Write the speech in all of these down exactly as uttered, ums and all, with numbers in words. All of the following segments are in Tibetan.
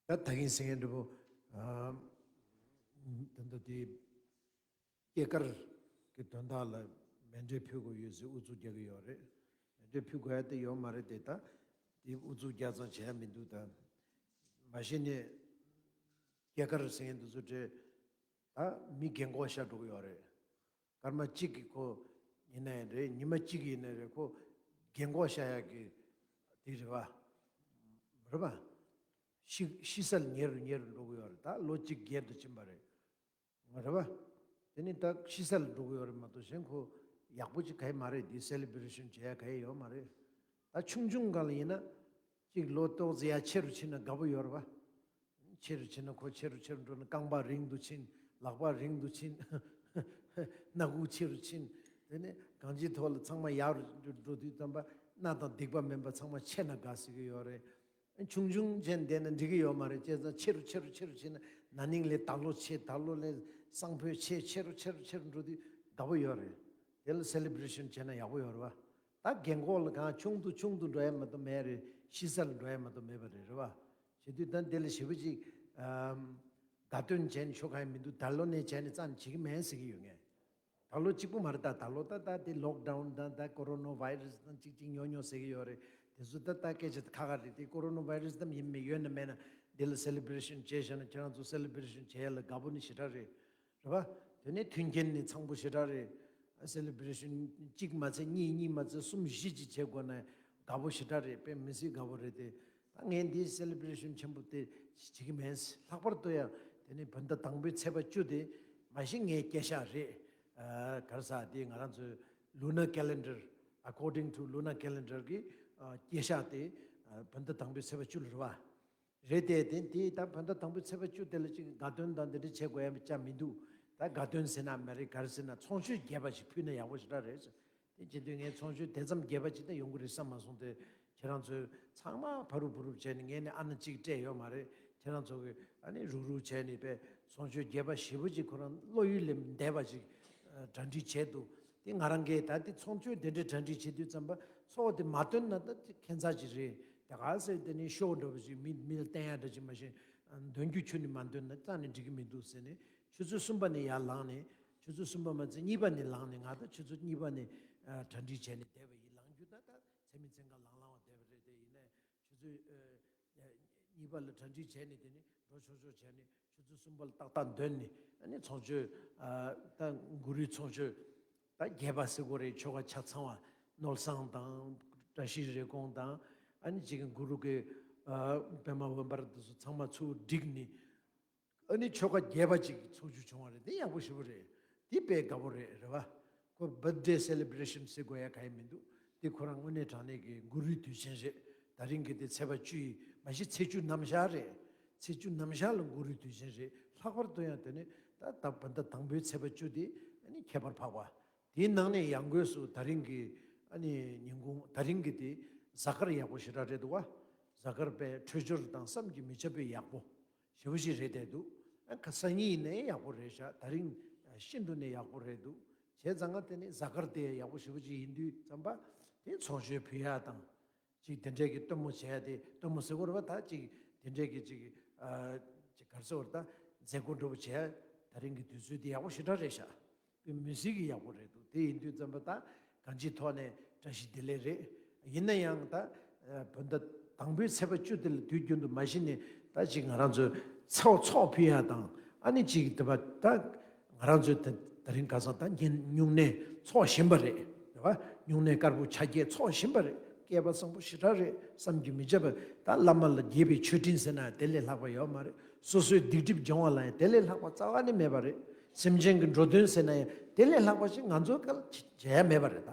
ད་ད་གིན་ཟེར་མཁན་འདྲ་པོ། ཨ། ད་ལྟ་དེ་སྐྱེས་སྐར་གྱི་དོན་དག་ལ་མཎྜལ་ཕུལ་དགོས་ཡོད་ཟེར་ཨུ་ཚུགས་རྒྱག་གི་ཡོད་རེད། མཎྜལ་ཕུལ་དགོས་ཡ་དེ་ཡོད་མ་རེད་དེ། ད་དེ་ཨུ་ཚུགས་རྒྱག་ཙང་བྱས་ཡ་མི་འདུག་ད་མ་གཞི་ནས་སྐྱེས་སྐར་ཟེར་མཁན་འདི་ཚོ་དེ་ད་མི་རྒན་གོག་ཤ་འགྲོ་གི་ཡོད་རེད། སྐར་མ་གཅིག་གི་ཁོ་ཡིན་ནའི་རེད། ཉི་མ་གཅིག་ཡིན་ནའི་རེད། ཁོ་རྒན་གོག་ཤ་ཡག་གི་དེ་རེད་བ། རེད་བ། ཤི་ཤི་ས་ལ་ཉེ་རུ་ཉེ་རུ་འགྲོ་གི་ཡོད་རེད། ད་ལོ་གཅིག་བརྒྱད་དུ་ཕྱིན་པ་རེད། རེད་བ། དེ་ནི་ད་ཤི་ས་ལ་འགྲོ་གི་ཡོད་རེད་མ་གཏོགས་གཞན་ཁོ་ཡག་པོ་ཅིག་ག་ཡི་མ་རེད། དེ་སེ་ལི་བྷི་རེ་ཤན་བྱེད་ཡ་ག་ཡི་ཡོད་མ་རེད། ད་ཆུང་ཆུང་སྒང་ལ་ཡིན་ན་གཅིག་ལོ་ཏོག་ཙེ་ཡར་ཆེ་རུ་ཕྱིན་ན་དགའ་པོ་ཡོད་རེད་བ། ཆེ་རུ་ཕྱིན་ན་ཁོ་ཆེ་རུ་ཆེ་རུ་འགྲོ་ན་རྐང་པ་རིང་དུ་ཕྱིན། ལག་པ་རིང་དུ་ཕྱིན། སྣ་ཁུག་ཆེ་རུ་ཕྱིན། དེ་ནས་གང་ཅིའི་ཐོག་ལ་ཚང་མ་ཡག་རུ་འགྲོ་དུས་ཙམ་པ་སྣ་དང་སྡིག་པ་མིན་པ་ཚང་མ་ཆད་ན་དགའ་ཟེར་གི་ཡོད་རེད། ཆུང་ཆུང་བྱས་བསྡད་ན་འགྲིག་གི་ཡོད་མ་རེད། བྱས་ཙང་ཆེ་རུ་ཆེ་རུ་ཆེ་རུ་ཕྱིན་ན་ན་ནིང་ལས་ད་ལོ་ཆེ། ད་ལོ་ལས་སང་ཕོད་ཆེ། ཆེ་རུ་ཆེ་རུ་ཆེ་རུ་འགྲོ་དུས་དགའ་པོ་ཡོད་རེད། དེ་ལ་སེ་ལི་བྷི་རེ་ཤན་བྱས་ན་ཡག་པོ་ཡོད་རེད་བ། ད་རྒན་གོག་ལ་གང་ཆུང་དུ་ཆུང་དུ་འགྲོ་ཡ་མ་གཏོགས་མེད་རེད། ཤི་ས་ལ་འགྲོ་ཡ་མ་གཏོགས་མེད་པ་རེད། རེད་བ། བྱེད་དུས་ད་འདི་ལ་ཞེ་པོ་ཅིག་ཨམ། དགའ་སྟོན་བྱས་ནས་ཆོ་ག་ཡ་མི་འདུག་ད་ལོ་ནས་བྱས་ནས་རྩ་ནས་བྱེད་ཀྱི་མེད་ཟེར་གྱི་ཡོད་ངས། ད་ལོ་གཅིག་པུ་མ་རེད། ད་ད་ལོ་ད་ད་དེ་ལོག་ཌའུན་དང་ད་ཀོ་རོ་ན་བྷའི་རེ་སི་དང་གཅིག་གཅིག་ཉོ་ཉོ་ཟེར་གྱི་ཡོད་རེད། དེ་ཚོ་ད་ད་སྐད་ཆ་ཁ་ཁ་རེད། དེ་ཀོ་རོ་ན་བྷའི་རེ་སི་དམ་ཡིན་མིན་ཡོད་ན་མེད་ན་འདི་ལ་སེ་ལི་བྷི་རེ་ཤན་བྱས་བཞག་ན་ཁྱེད་རང་ཚོ་སེ་ལི་བྷི་རེ་ཤན་བྱས་ཡ་ལ་དགའ་པོ་ནི་ཞེ་དྲག་རེད། རེད་བ། དེ་ནས་མཐུན་རྐྱེན་ནི་ཚང་པོ་ཞེ་དྲག་རེད། སེ་ལི་བྷི་རེ་ཤན་གཅིག་མ་ཚད་གཉིས། གཉིས་མ་ཚད་གསུམ་བཞི་ཅིག་བྱེད་དགོས་ན་དགའ་པོ་ཞེ་དྲག་རེད། དཔེ་མི་སྲིད་དགའ་པོ་རེད་དེ། ད་ངས་འདིའི་སེ་ལི་བྷི་རེ་ཤན་ཆེན་པོ་དེ་བྱེད་ཀྱི་མེད། ལྷག་པར་དུ་ཡང་དེ་ནས་བོད་ཟླ་དང་པོའི་ཚེས་པ་བཅུ་དེ་མ་གཞི་ངའི་སྐྱེས་ཞག་རེད། ཨ། ག་རེ་ཟེར། དེ་ང་རང་ཚོའི་ལུ་ན་ཁེ་ལེན་ཌར། According to lunar calendar གི་ཨ་སྐྱེས་ཞག་དེ་ཨ་བོད་ཟླ་དང་པོའི་ཚེས་པ་བཅུ་ལ་རེད་བ། རེད་དེ། དེ་དེ་ད་བོད་ཟླ་དང་པོའི་ཚེས་པ་བཅུ་དེ་ལ་ཅིག་དགའ་སྟོན་དང་འདི་འདྲ་བྱེད་དགོས་ཡ་ཅང་མི་འདུག་ད་དགའ་སྟོན་ཟེར་ན་མ་རེད། ག་རེ་ཟེར་ན་ཚོང་མཆོད་རྒྱས་པ་ཞིག་ཕུལ་ན་ཡག་པོ་ཞེ་དྲག་རེད། དེ་བྱེད་དུས་ངས་ཚོང་མཆོད་དེ་ཙམ་རྒྱས་པ་ཅིག་ད་ཡོང་གི་རེད་བསམ་མ་སོང་སྟེ། ཁྱེད་རང་ཚོས་ཚང་མ་ཕ་རུབ་ཕུ་རུབ་བྱས་ནས། ངས་ནི་ཨ་ན་གཅིག་སྤྲད་ཡོད་མ་རེད། ཁྱེད་རང་ཚོ་གིས་ཨ་ནི་རུག་རུག་བྱས་ནས་པས་ཚོང་མཆོད་རྒྱས་པ་ཞེ་པོ་ཅིག་ཁོ་རང་བློ་ཡུལ་ལས་འདས་པ་ཅིག་གྲ་སྒྲིག་བྱས་འདུག་དེ་ང་རང་གིས་ད་དེ་ཚོང་མཆོད་དེ་འདྲའི་གྲ་སྒྲིག་བྱེད་དུས་ཙམ་པ་ཚོགས་དེ་མ་སྟོན་ན་ད་ཁྱད་མཚར་ཅིག་རེད། དེ་ག་ཟེར་དེ་ནི་ཤོ་འདྲ་པོ་ཅིག་མི་མི་ལ་བསྟན་ཡ་འདྲ་ཅིག་མ་གཞི་འདོན་རྒྱུ་ཁྱོན་ནས་མ་འདོན་ན་རྩ་ནས་འགྲིག་གི་མི་འདུག་ཟེར་ནས། ཆུ་ཚོད་གསུམ་པ་ནས་ཡར་ལངས་ནས། ཆུ་ཚོད་གསུམ་པ་མ་ཚད་གཉིས་པ་ནས་ལངས་ནས། ང་ད་ཆུ་ཚོད་གཉིས་པ་ནས་ཨ་གྲ་སྒྲིག་བྱས་ནས་བསྡད་པ་ཡིན། ལངས་རྒྱུ་ད་ད་མཚན་མི་མཚན་ག་ལངས་ལངས་བ་བསྡད་པ་རེད། དེ་ཡིན་ནའི་ཆུ་ཚོད་ཨ་གཉིས་པ་ལ་གྲ་སྒྲིག་བྱས་ནས། དེ་ནས་འགྲོ་ཆོག་ཆོག་བྱས་ནས་ཆུ་ཚོད་གསུམ་པ་ལ་ཏག་ཏག་འདོན་ནས། ཨ་ནི་ཚོང་མཆོད་ཨ་ད་གུ་རུའི་ཚོང་མཆོད་ད་རྒྱས་པ་ཟེར་དགོས་རེད། ཆོ་ག་ཆ་ཚང་བ། སྣོལ་བསང་དང་། བཀྲ་ཤིས་རེ་སྐོང་དང་། ཨ་ནི་གཅིག་གི་གུ་རུ་གི་ཨ་པདྨ་འོད་འབར་དེ་ཚོ་ཚང་མ་ཚུར་བསྒྲིགས་ནས། ཨ་ནི་ཆོ་ག་རྒྱས་པ་ཅིག་ཚོགས་རྒྱུ་བྱུང་བ་རེད། དེ་ཡག་པོ་ཞེ་པོ་རེད། དེ་དཔེ་དགའ་པོ་རེད། རེད་བ། ཁོ་བར་ཐི་ཌེ་སེ་ལེ་བྷི་རེ་ཤན་ཟེར་དགོས་ཡ་གང་ཡང་མི་འདུག་དེ་ཁོ་རང་དངོས་གནས་དྲང་གནས་ཀྱི་གུ་རུའི་དུས་ཆེན་རེད། ད་རིང་གི་དེ་ཚེས་པ་བཅུ་ཡིན། མ་གཞི་ཚེས་བཅུ་ནམ་ཞག་རེད། ཚེས་བཅུ་ནམ་ཞག་ལ་གུ་རུའི་དུས་ཆེན་རེད། ལྷག་པར་དུ་ཡང་དེ་ནི་ད་ད་བོད་ཟླ་དང་པོའི་ཚེས་པ་བཅུ་དེ་ཨ་ནི་ཁྱད་པར་འཕགས་པ། དེའི་ནང་ནས་ཡང་སྒོས་སུ་ད་རིང་གི་ཨ་ནི་ཉིན་གུང་། ད་རིང་གི་དེ་གཟའ་སྐར་ཡག་པོ་ཞེ་དྲག་རེད་འདུག་བ། གཟའ་སྐར་དཔེ་འཕྲོད་སྦྱོར་དང་བསམ་གྱིས་མི་ཁྱབ་པའི་ཡག་པོ་ཞེ་པོ་ཞིག་རེད་བསྡད་འདུག་ཨ་ཁ་སང་ཉིན་ནས་ཡག་པོ་རེད་ཤག་ད་རིང་ཤིན་ཏུ་ནས་ཡག་པོ་རེད་འདུག་བྱས་ཙང་ང་དེ་ནི་གཟའ་སྐར་དེ་ཡག་པོ་ཞེ་པོ་ཅིག་ཡིན་དུས་ཙམ་པ། དེ་ཚོང་མཆོད་ཕུལ་ཡག་དང་། ཅིག་དེ་འདྲས་ཀྱི་སྟོན་མོ་བྱས་ཏེ། སྟོན་མོ་ཟེར་དགོས་རེད་པ། ད་ཅིག་དེ་འདྲས་ཀྱི་ཅིག་ཨ་ཅིག་ག་རེ་ཟེར་དགོས་རེད། ད་མཛད་སྒོ་འདྲ་པོ་བྱས་ད་རིང་གི་དུས་ཚོད་འདི་ཡག་པོ་ཞེ་དྲག་རེད་ཤག་དཔེ་མི་སྲིད་ཀྱི་ཡག་པོ་རེད་འདུག་དེ་ཡིན་དུས་ཙམ་པ་ད་གང་ཅིའི་ཐོག་ནས་བཀྲ་ཤིས་བདེ་ལེགས་རེད། ཡིན་ན་ཡང་ད་ཨ་བོད་ཟླ་དང་པོའི་ཚེས་པ་བཅུ་དེ་ལ་དུས་རྒྱུན་དུ་མ་གཞི་ནས་ད་ཅིག་ང་རང་ཚོའི་ཚོགས་ཚོགས་ཕུལ་ཡག་དང་། ཨ་ནི་ཅིག་དེ་པ་ད། ང་རང་ཚོས་ད་ད་རིང་ཁ་སང་ད་སྙན་སྨྱུང་གནས་ཚོགས་བཞིན་པ་རེད། རེད་བ། སྨྱུང་གནས་དཀར་པོ་ཆ་བརྒྱད་ཚོགས་བཞིན་པ་རེད། སྐལ་པ་བཟང་པོ་ཞེ་དྲག་རེད། བསམ་གྱིས་མི་ཁྱབ་པ། ད་བླ་མ་ལ་དགྱེས་པའི་མཆོད་སྤྲིན་ཟེར་ན་དེ་ལས་ལྷག་པ་ཡོད་མ་རེད། སོ་སོའི་སྡིག་སྒྲིབ་སྦྱོང་བ་ལ་ཡང་དེ་ལས་ལྷག་པ་རྩ་བ་ནས་མེད་པ་རེད། སེམས་ཅན་གྱི་འགྲོ་དོན་ཟེར་ན་ཡང་དེ་ལས་ལྷག་པ་ཞིག་ང་ཚོ་ག་ལ་བྱེད་ཡ་མེད་པ་རེད། ད་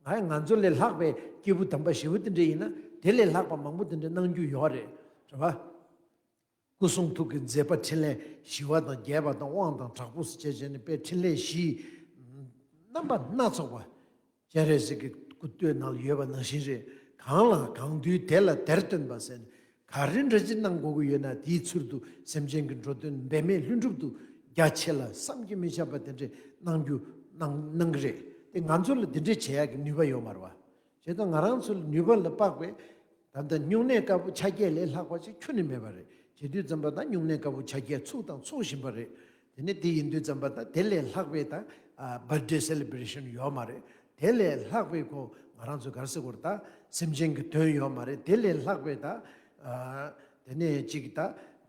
ང་ང་ཚོ་ལས་ལྷག་པའི་སྐྱེས་བུ་དམ་པ་ཞེ་པོ་དེ་འདྲ་ཡིན་ན་དེ་ལས་ལྷག་པ་མང་པོ་དེ་འདྲ་གནང་རྒྱུ་ཡོད་རེད། རེད་བ། སྐུ་གསུང་ཐུགས་ཀྱི་མཛད་པ་འཕྲིན་ལས་ཞི་བ་དང་རྒྱས་པ་དང་དབང་དང་དྲག་པོ་སོགས་བྱས་བྱས་ནས་དཔེ་འཕྲིན་ལས་བཞིའི་རྣམ་པ་སྣ་ཚོགས་པ། སྤྱན་རས་གཟིགས་ཀྱི་སྐུ་སྟོད་ནང་ལ་ཡོད་པ་ནང་བཞིན་རེད། གང་ལ་གང་འདུལ་དེ་ལ་དེར་སྟོན་པ་ཟེར་ནས་ག་རེ་འདྲ་ཅིག་གནང་དགོས་ཀྱི་ཡོད་ན། དེའི་ཚུལ་དུ་སེམས་ཅན་གྱི་འགྲོ་དོན་འབད་མེད་ལྷུན་གྲུབ་ཏུ་རྒྱ་ཆེ་ལ་བསམ་གྱིས་མི་ཁྱབ་པ་དེ་འདྲས་གནང་རྒྱུ་གནང་གནང་གི་རེད། དེ་ང་ཚོ་ལ་དེ་འདྲས་བྱེད་ཡག་གི་ནུས་པ་ཡོད་མ་རེད་བ། བྱས་ཙང་ང་རང་ཚོ་ལ་ནུས་པ་ལ་དཔག་པའི་ད་ལྟ་སྨྱུང་གནས་དཀར་པོ་ཆ་བརྒྱད་ལས་ལྷག་པ་ཞིག་ཁྱོན་ནས་མེད་པ་རེད། བྱེད་དུས་ཙམ་པ་ད་སྨྱུང་གནས་དཀར་པོ་ཆ་རྐྱལ་ཚུགས་དང་ཚུགས་བཞིན་པ་རེད། དེ་ནས་དེ་ཡིན་དུས་ཙམ་པ་ད་དེ་ལས་ལྷག་པའི་ད་ཨ་birthday celebration ཡོད་མ་རེད། དེ་ལས་ལྷག་པའི་ཁོ་ང་རང་ཚོ་ག་རེ་ཟེར་དགོས་རེད། ད་སེམས་ཅན་གྱི་དོན་ཡོད་མ་རེད། དེ་ལས་ལྷག་པའི་ད་ཨ་དེ་ནས་ཅིག་ད་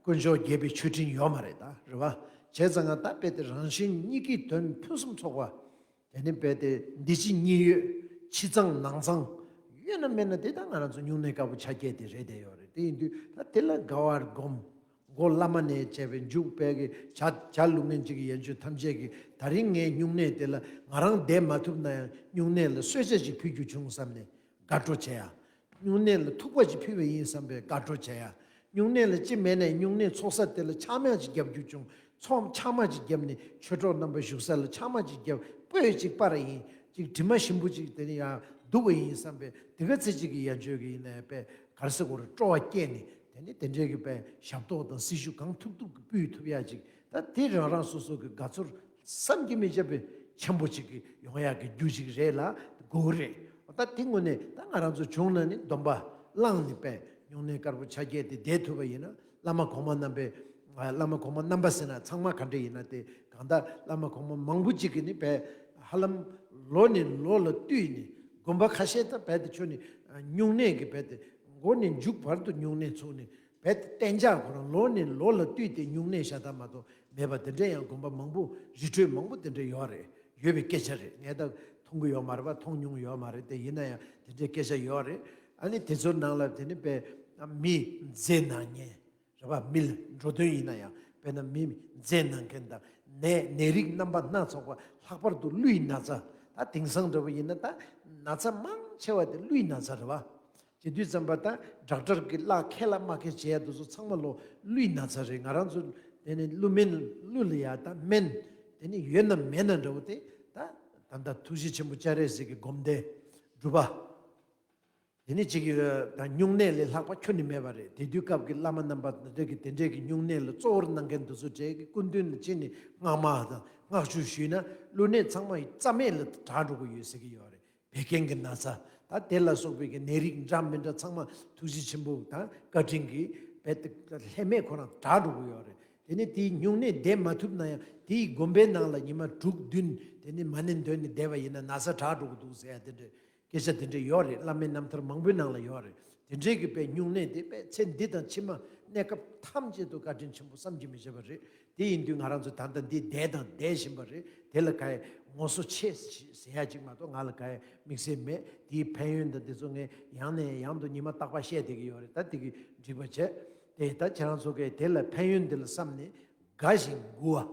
དཀོན་མཆོག་དགྱེས་པའི་མཆོད་སྤྲིན་ཡོད་མ་རེད། ད་རེད་བ། བྱས་ཙང་ང་ད་དཔེ་དེ་རང་གཞན་གཉིས་ཀའི་དོན་ཕུན་སུམ་ཚོགས་པ། དེ་ནི་རྦད་དེ་འདི་ཕྱི་གཉིས་ཡོད། ཕྱི་གཙང་ནང་གཙང་ཡོད་ན་མེད་ན་དེ་ད་ང་རང་ཚོ་སྨྱུང་གནས་དཀར་པོ་ཆ་རྐྱལ་དེ་རེད་བསྡད་ཡོད་རེད། དེ་ཡིན་དུས་ད་དེ་ལ་དགའ་བར་སྒོམ། མགོ་བླ་མ་ནས་བྱས་པའི་མཇུག་དཔལ་གྱི་ཇ་ཇ་བླུག་མཁན་གཅིག་གི་ཡན་ཆོད་ཐམས་ཅད་ཀྱིས་ད་རིང་ངའི་སྨྱུང་གནས་དེ་ལ་ང་རང་བསྡད་མ་ཐུབ་ན་ཡང་སྨྱུང་གནས་ལ་གསོལ་ཇ་ཅིག་ཕུལ་རྒྱུ་བྱུང་བསམ་ནས་དགའ་སྤྲོ་བྱེད་ཡ། སྨྱུང་གནས་ལ་ཐུག་པ་ཅིག་ཕུལ་བ་ཡིན་བསམ་པའི་དགའ་སྤྲོ་བྱེད་ཡ། སྨྱུང་གནས་ལ་ཅི་མེད་ནའི་སྨྱུང་གནས་ཚོགས་ས་དེ་ལ་ཕྱགས་མ་ཅིག་བརྒྱབ་རྒྱུ་བྱུང་། ཚོགས་ཕྱགས་མ་ཅིག་བརྒྱབ་ནས་ཆོས་གྲོགས་རྣམ་པ་བཞུགས་ས་ལ་ཕྱགས་མ་ཅིག་བརྒྱབ། སྤོས་ཅིག་སྤར་ཡིན། ཅིག་དྲི་མ་ཞིམ་པོ་ཅིག་དེ་ནས་ཡར་བདུག་པ་ཡིན་བསམ་པའི་དེ་ག་ཚེ་གཅིག་གི་ཡན་ཆོད་ཀྱི་ཡིན་ནའི་དཔེ་ག་རེ་ཟེར་དགོས་རེད། སྤྲོ་བ་སྐྱེས་ནས་དེ་ནས་དེ་འདྲའི་གི་དཔེ་ཞབས་ཏོག་དང་སྲི་ཞུ་གང་ཐུབ་ཐུབ་ཀྱིས་ཕུལ་ཐུབ་ཡ་ཅིག་ད་དེ་རང་རང་སོ་སོ་གི་དགའ་ཚོར་བསམ་གྱིས་མི་ཁྱབ་པའི་ཆེན་པོ་ཅིག་གི་ཡོང་ཡག་གི་རྒྱུ་ཅིག་རེད་ལ་དགོས་རེད། ད་དེ་དངོས་གནས་ད་ང་རང་ཚོ་བྱུང་ན་ནི་སྡོམ་པ་བླངས་ནས་པས་སྨྱུང་གནས་དཀར་པོ་ཆ་རྐྱལ་དེ་བསྡད་ཐུབ་པ་ཡིན་ན། བླ་མ་གོང་མ་རྣམ་པའི་བླ་མ་གོང་མ་རྣམ་པ་ཟེར་ན་ཚང་མ་ག་འདྲ་ཡིན་ན། དེ་གང་ལྟར་བླ་མ་གོང་མ་མང་པོ་ཅིག་གིས་ནི་པས་ཧ་ལམ་ལོ་ནས་ལོ་ལ་བསྟུད་ནས་དགོན་པ་ཁ་ཤས་ད་པས་དེ་ཆོས་ནི་སྨྱུང་གནས་ཀྱི་པས་དེ་མགོ་ནས་མཇུག་བར་དུ་སྨྱུང་གནས་ཚུགས་ནས། རྦད་དེ་གཏན་འཇགས་ཁོ་རང་ལོ་ནས་ལོ་ལ་བསྟུད་དེ་སྨྱུང་གནས་ཤ་སྟག་མ་གཏོགས་མེད་པ་དེ་འདྲ་ཡང་དགོན་པ་མང་པོ་རི་ཁྲོད་མང་པོ་དེ་འདྲ་ཡོད་རེད། ཡོད་པའི་སྐད་ཆ་རེད། ངས་ད་མཐོང་གི་ཡོད་མ་རེད་པ། མཐོང་མྱོང་ཡོད་མ་རེད། དེ་ཡིན་ན་ཡང་དེ་འདྲའི་སྐད་ཆ་ཡོད་རེད། ཨ་ནི་དེ་ཚོའི་ནང་ལ་དེ་ནི་པས་མི་མཛེ་ན་མཁན་རེད་པ། མི་ལ་འགྲོ་དོན་ཡིན་ན་ཡང་དཔེར་ན་མི་མཛེ་ན་མཁན་དང་ནད་ནད་རིགས་རྣམ་པ་སྣ་ཚོགས་པ། ལྷག་པར་དུ་ཀླུའི་ན་ཚ། ད་དེང་སང་འདྲ་པོ་ཡིན་ན་ད་ན་ཚ་མང་ཆེ་བ་དེ་ཀླུའི་ན་ཚ་རེད་པ། བྱེད་དུས་ཙམ་པ་ད་ཌོག་ཊར་གྱིས་གླགས་ཁེལ་ལ་མ་ཁེལ་བྱེད་ཡ་དེ་ཚོ་ཚང་མ་ལོ་ཀླུའི་ན་ཚ་རེད། ང་རང་ཚོ་དེ་ནི་ཀླུ་སྨན་ཀླུ་ལ་ཡ་ད་སྨན་དེ་ནི་ཡོད་ན་མེད་ན་འདྲ་པོ་དེ་ད་ད་ལྟ་ཐུགས་རྗེ་ཆེན་པོ་སྐྱ་རེངས་གཟིགས་ཀྱི་སྒོམ་བཟླས་སྒྲུབ་པ་དེ་ནི་གཅིག་གི་ད་སྨྱུང་གནས་ལས་ལྷག་པ་ཁྱོན་ནས་མེད་པ་རེད། དེ་དུས་སྐབས་ཀྱི་བླ་མ་རྣམ་པ་འདི་འདྲ་གི་དེ་འདྲའི་གི་སྨྱུང་གནས་ལ་གཙོ་བོར་གནང་མཁན་དེ་ཚོ་གྲས་ཀྱི་སྐུ་མདུན་ལ་ཕྱིན་ནས་སྔགས་མ་དང་སྔགས་ཆུ་ཞུས་ན་ཀླུ་ནད་ཚང་མ་རྩ་མེད་ལ་དྲག་འགྲོ་གི་ཡོད་ཟེར་གྱི་ཡོད་རེད། བད་ཀན་གྱི་ན་ཚ་ད་དེ་ལ་སོགས་པའི་གི་ནད་རིགས་འདྲ་མི་འདྲ་ཚང་མ་ཐུགས་རྗེ་ཆེན་པོ་དང་བཀའ་དྲིན་གྱིས་རྦད་དེ་ལྷད་མེད་ཁོ་རང་དྲག་འགྲོ་གི་ཡོད་རེད། དེ་ནས་དེའི་སྨྱུང་གནས་བསྡད་མ་ཐུབ་ན་ཡང་དེའི་དགོན་པའི་ནང་ལ་ཉི་མ་དྲུག་བདུན་དེ་ནས་མ་ཎི་འདོན་ནས་བསྡད་པ་ཡིན་ན་ན་ཚ་དྲག་འགྲོ་གི་འདུག་ཟེར་ཡ་དེ་འདྲའི་སྐད་ཆ་དེ་འདྲ་ཡོད་རེད། བླ་མའི་རྣམ་ཐར་མང་པོའི་ནང་ལ་ཡོད་རེད། དེ་འདྲའི་གི་དཔེ་སྨྱུང་གནས་དེ་དཔེ་ཚེ་འདི་དང་ཕྱི་མ་གནས་སྐབས་ཐམས་ཅད་དུ་བཀའ་དྲིན་ཆེན་པོ་བསམ་གྱིས་མི་ཁྱབ་པ་རེད། དེ་ཡིན་དུས་ང་རང་ཚོ་ད་ལྟ་འདི་བསྡད་དང་བསྡད་བཞིན་པ་རེད། དེ་ལ་ག་ཡེ་ངོ་སོ་ཆེ་ཟེར་ཡ་ཅིག་མ་གཏོགས་ང་ལ་ག་ཡེ་དམིགས་བསལ་མེད། དེའི་ཕན་ཡོན་དང་དེ་ཚོ་ངས་ཡང་ནས་ཡང་དུ་ཉི་མ་རྟག་པར་བཤད་བསྡད་ཀྱི་ཡོད་རེད། ད་དེ་གི་འགྲིག་པ་བྱས་ཏེ་ད་ཁྱེད་རང་ཚོ་གིས་དེ་ལ་ཕན་ཡོན་དེ་ལ་བསམ་ནས་དགའ་ཞིང་མགུ་བ་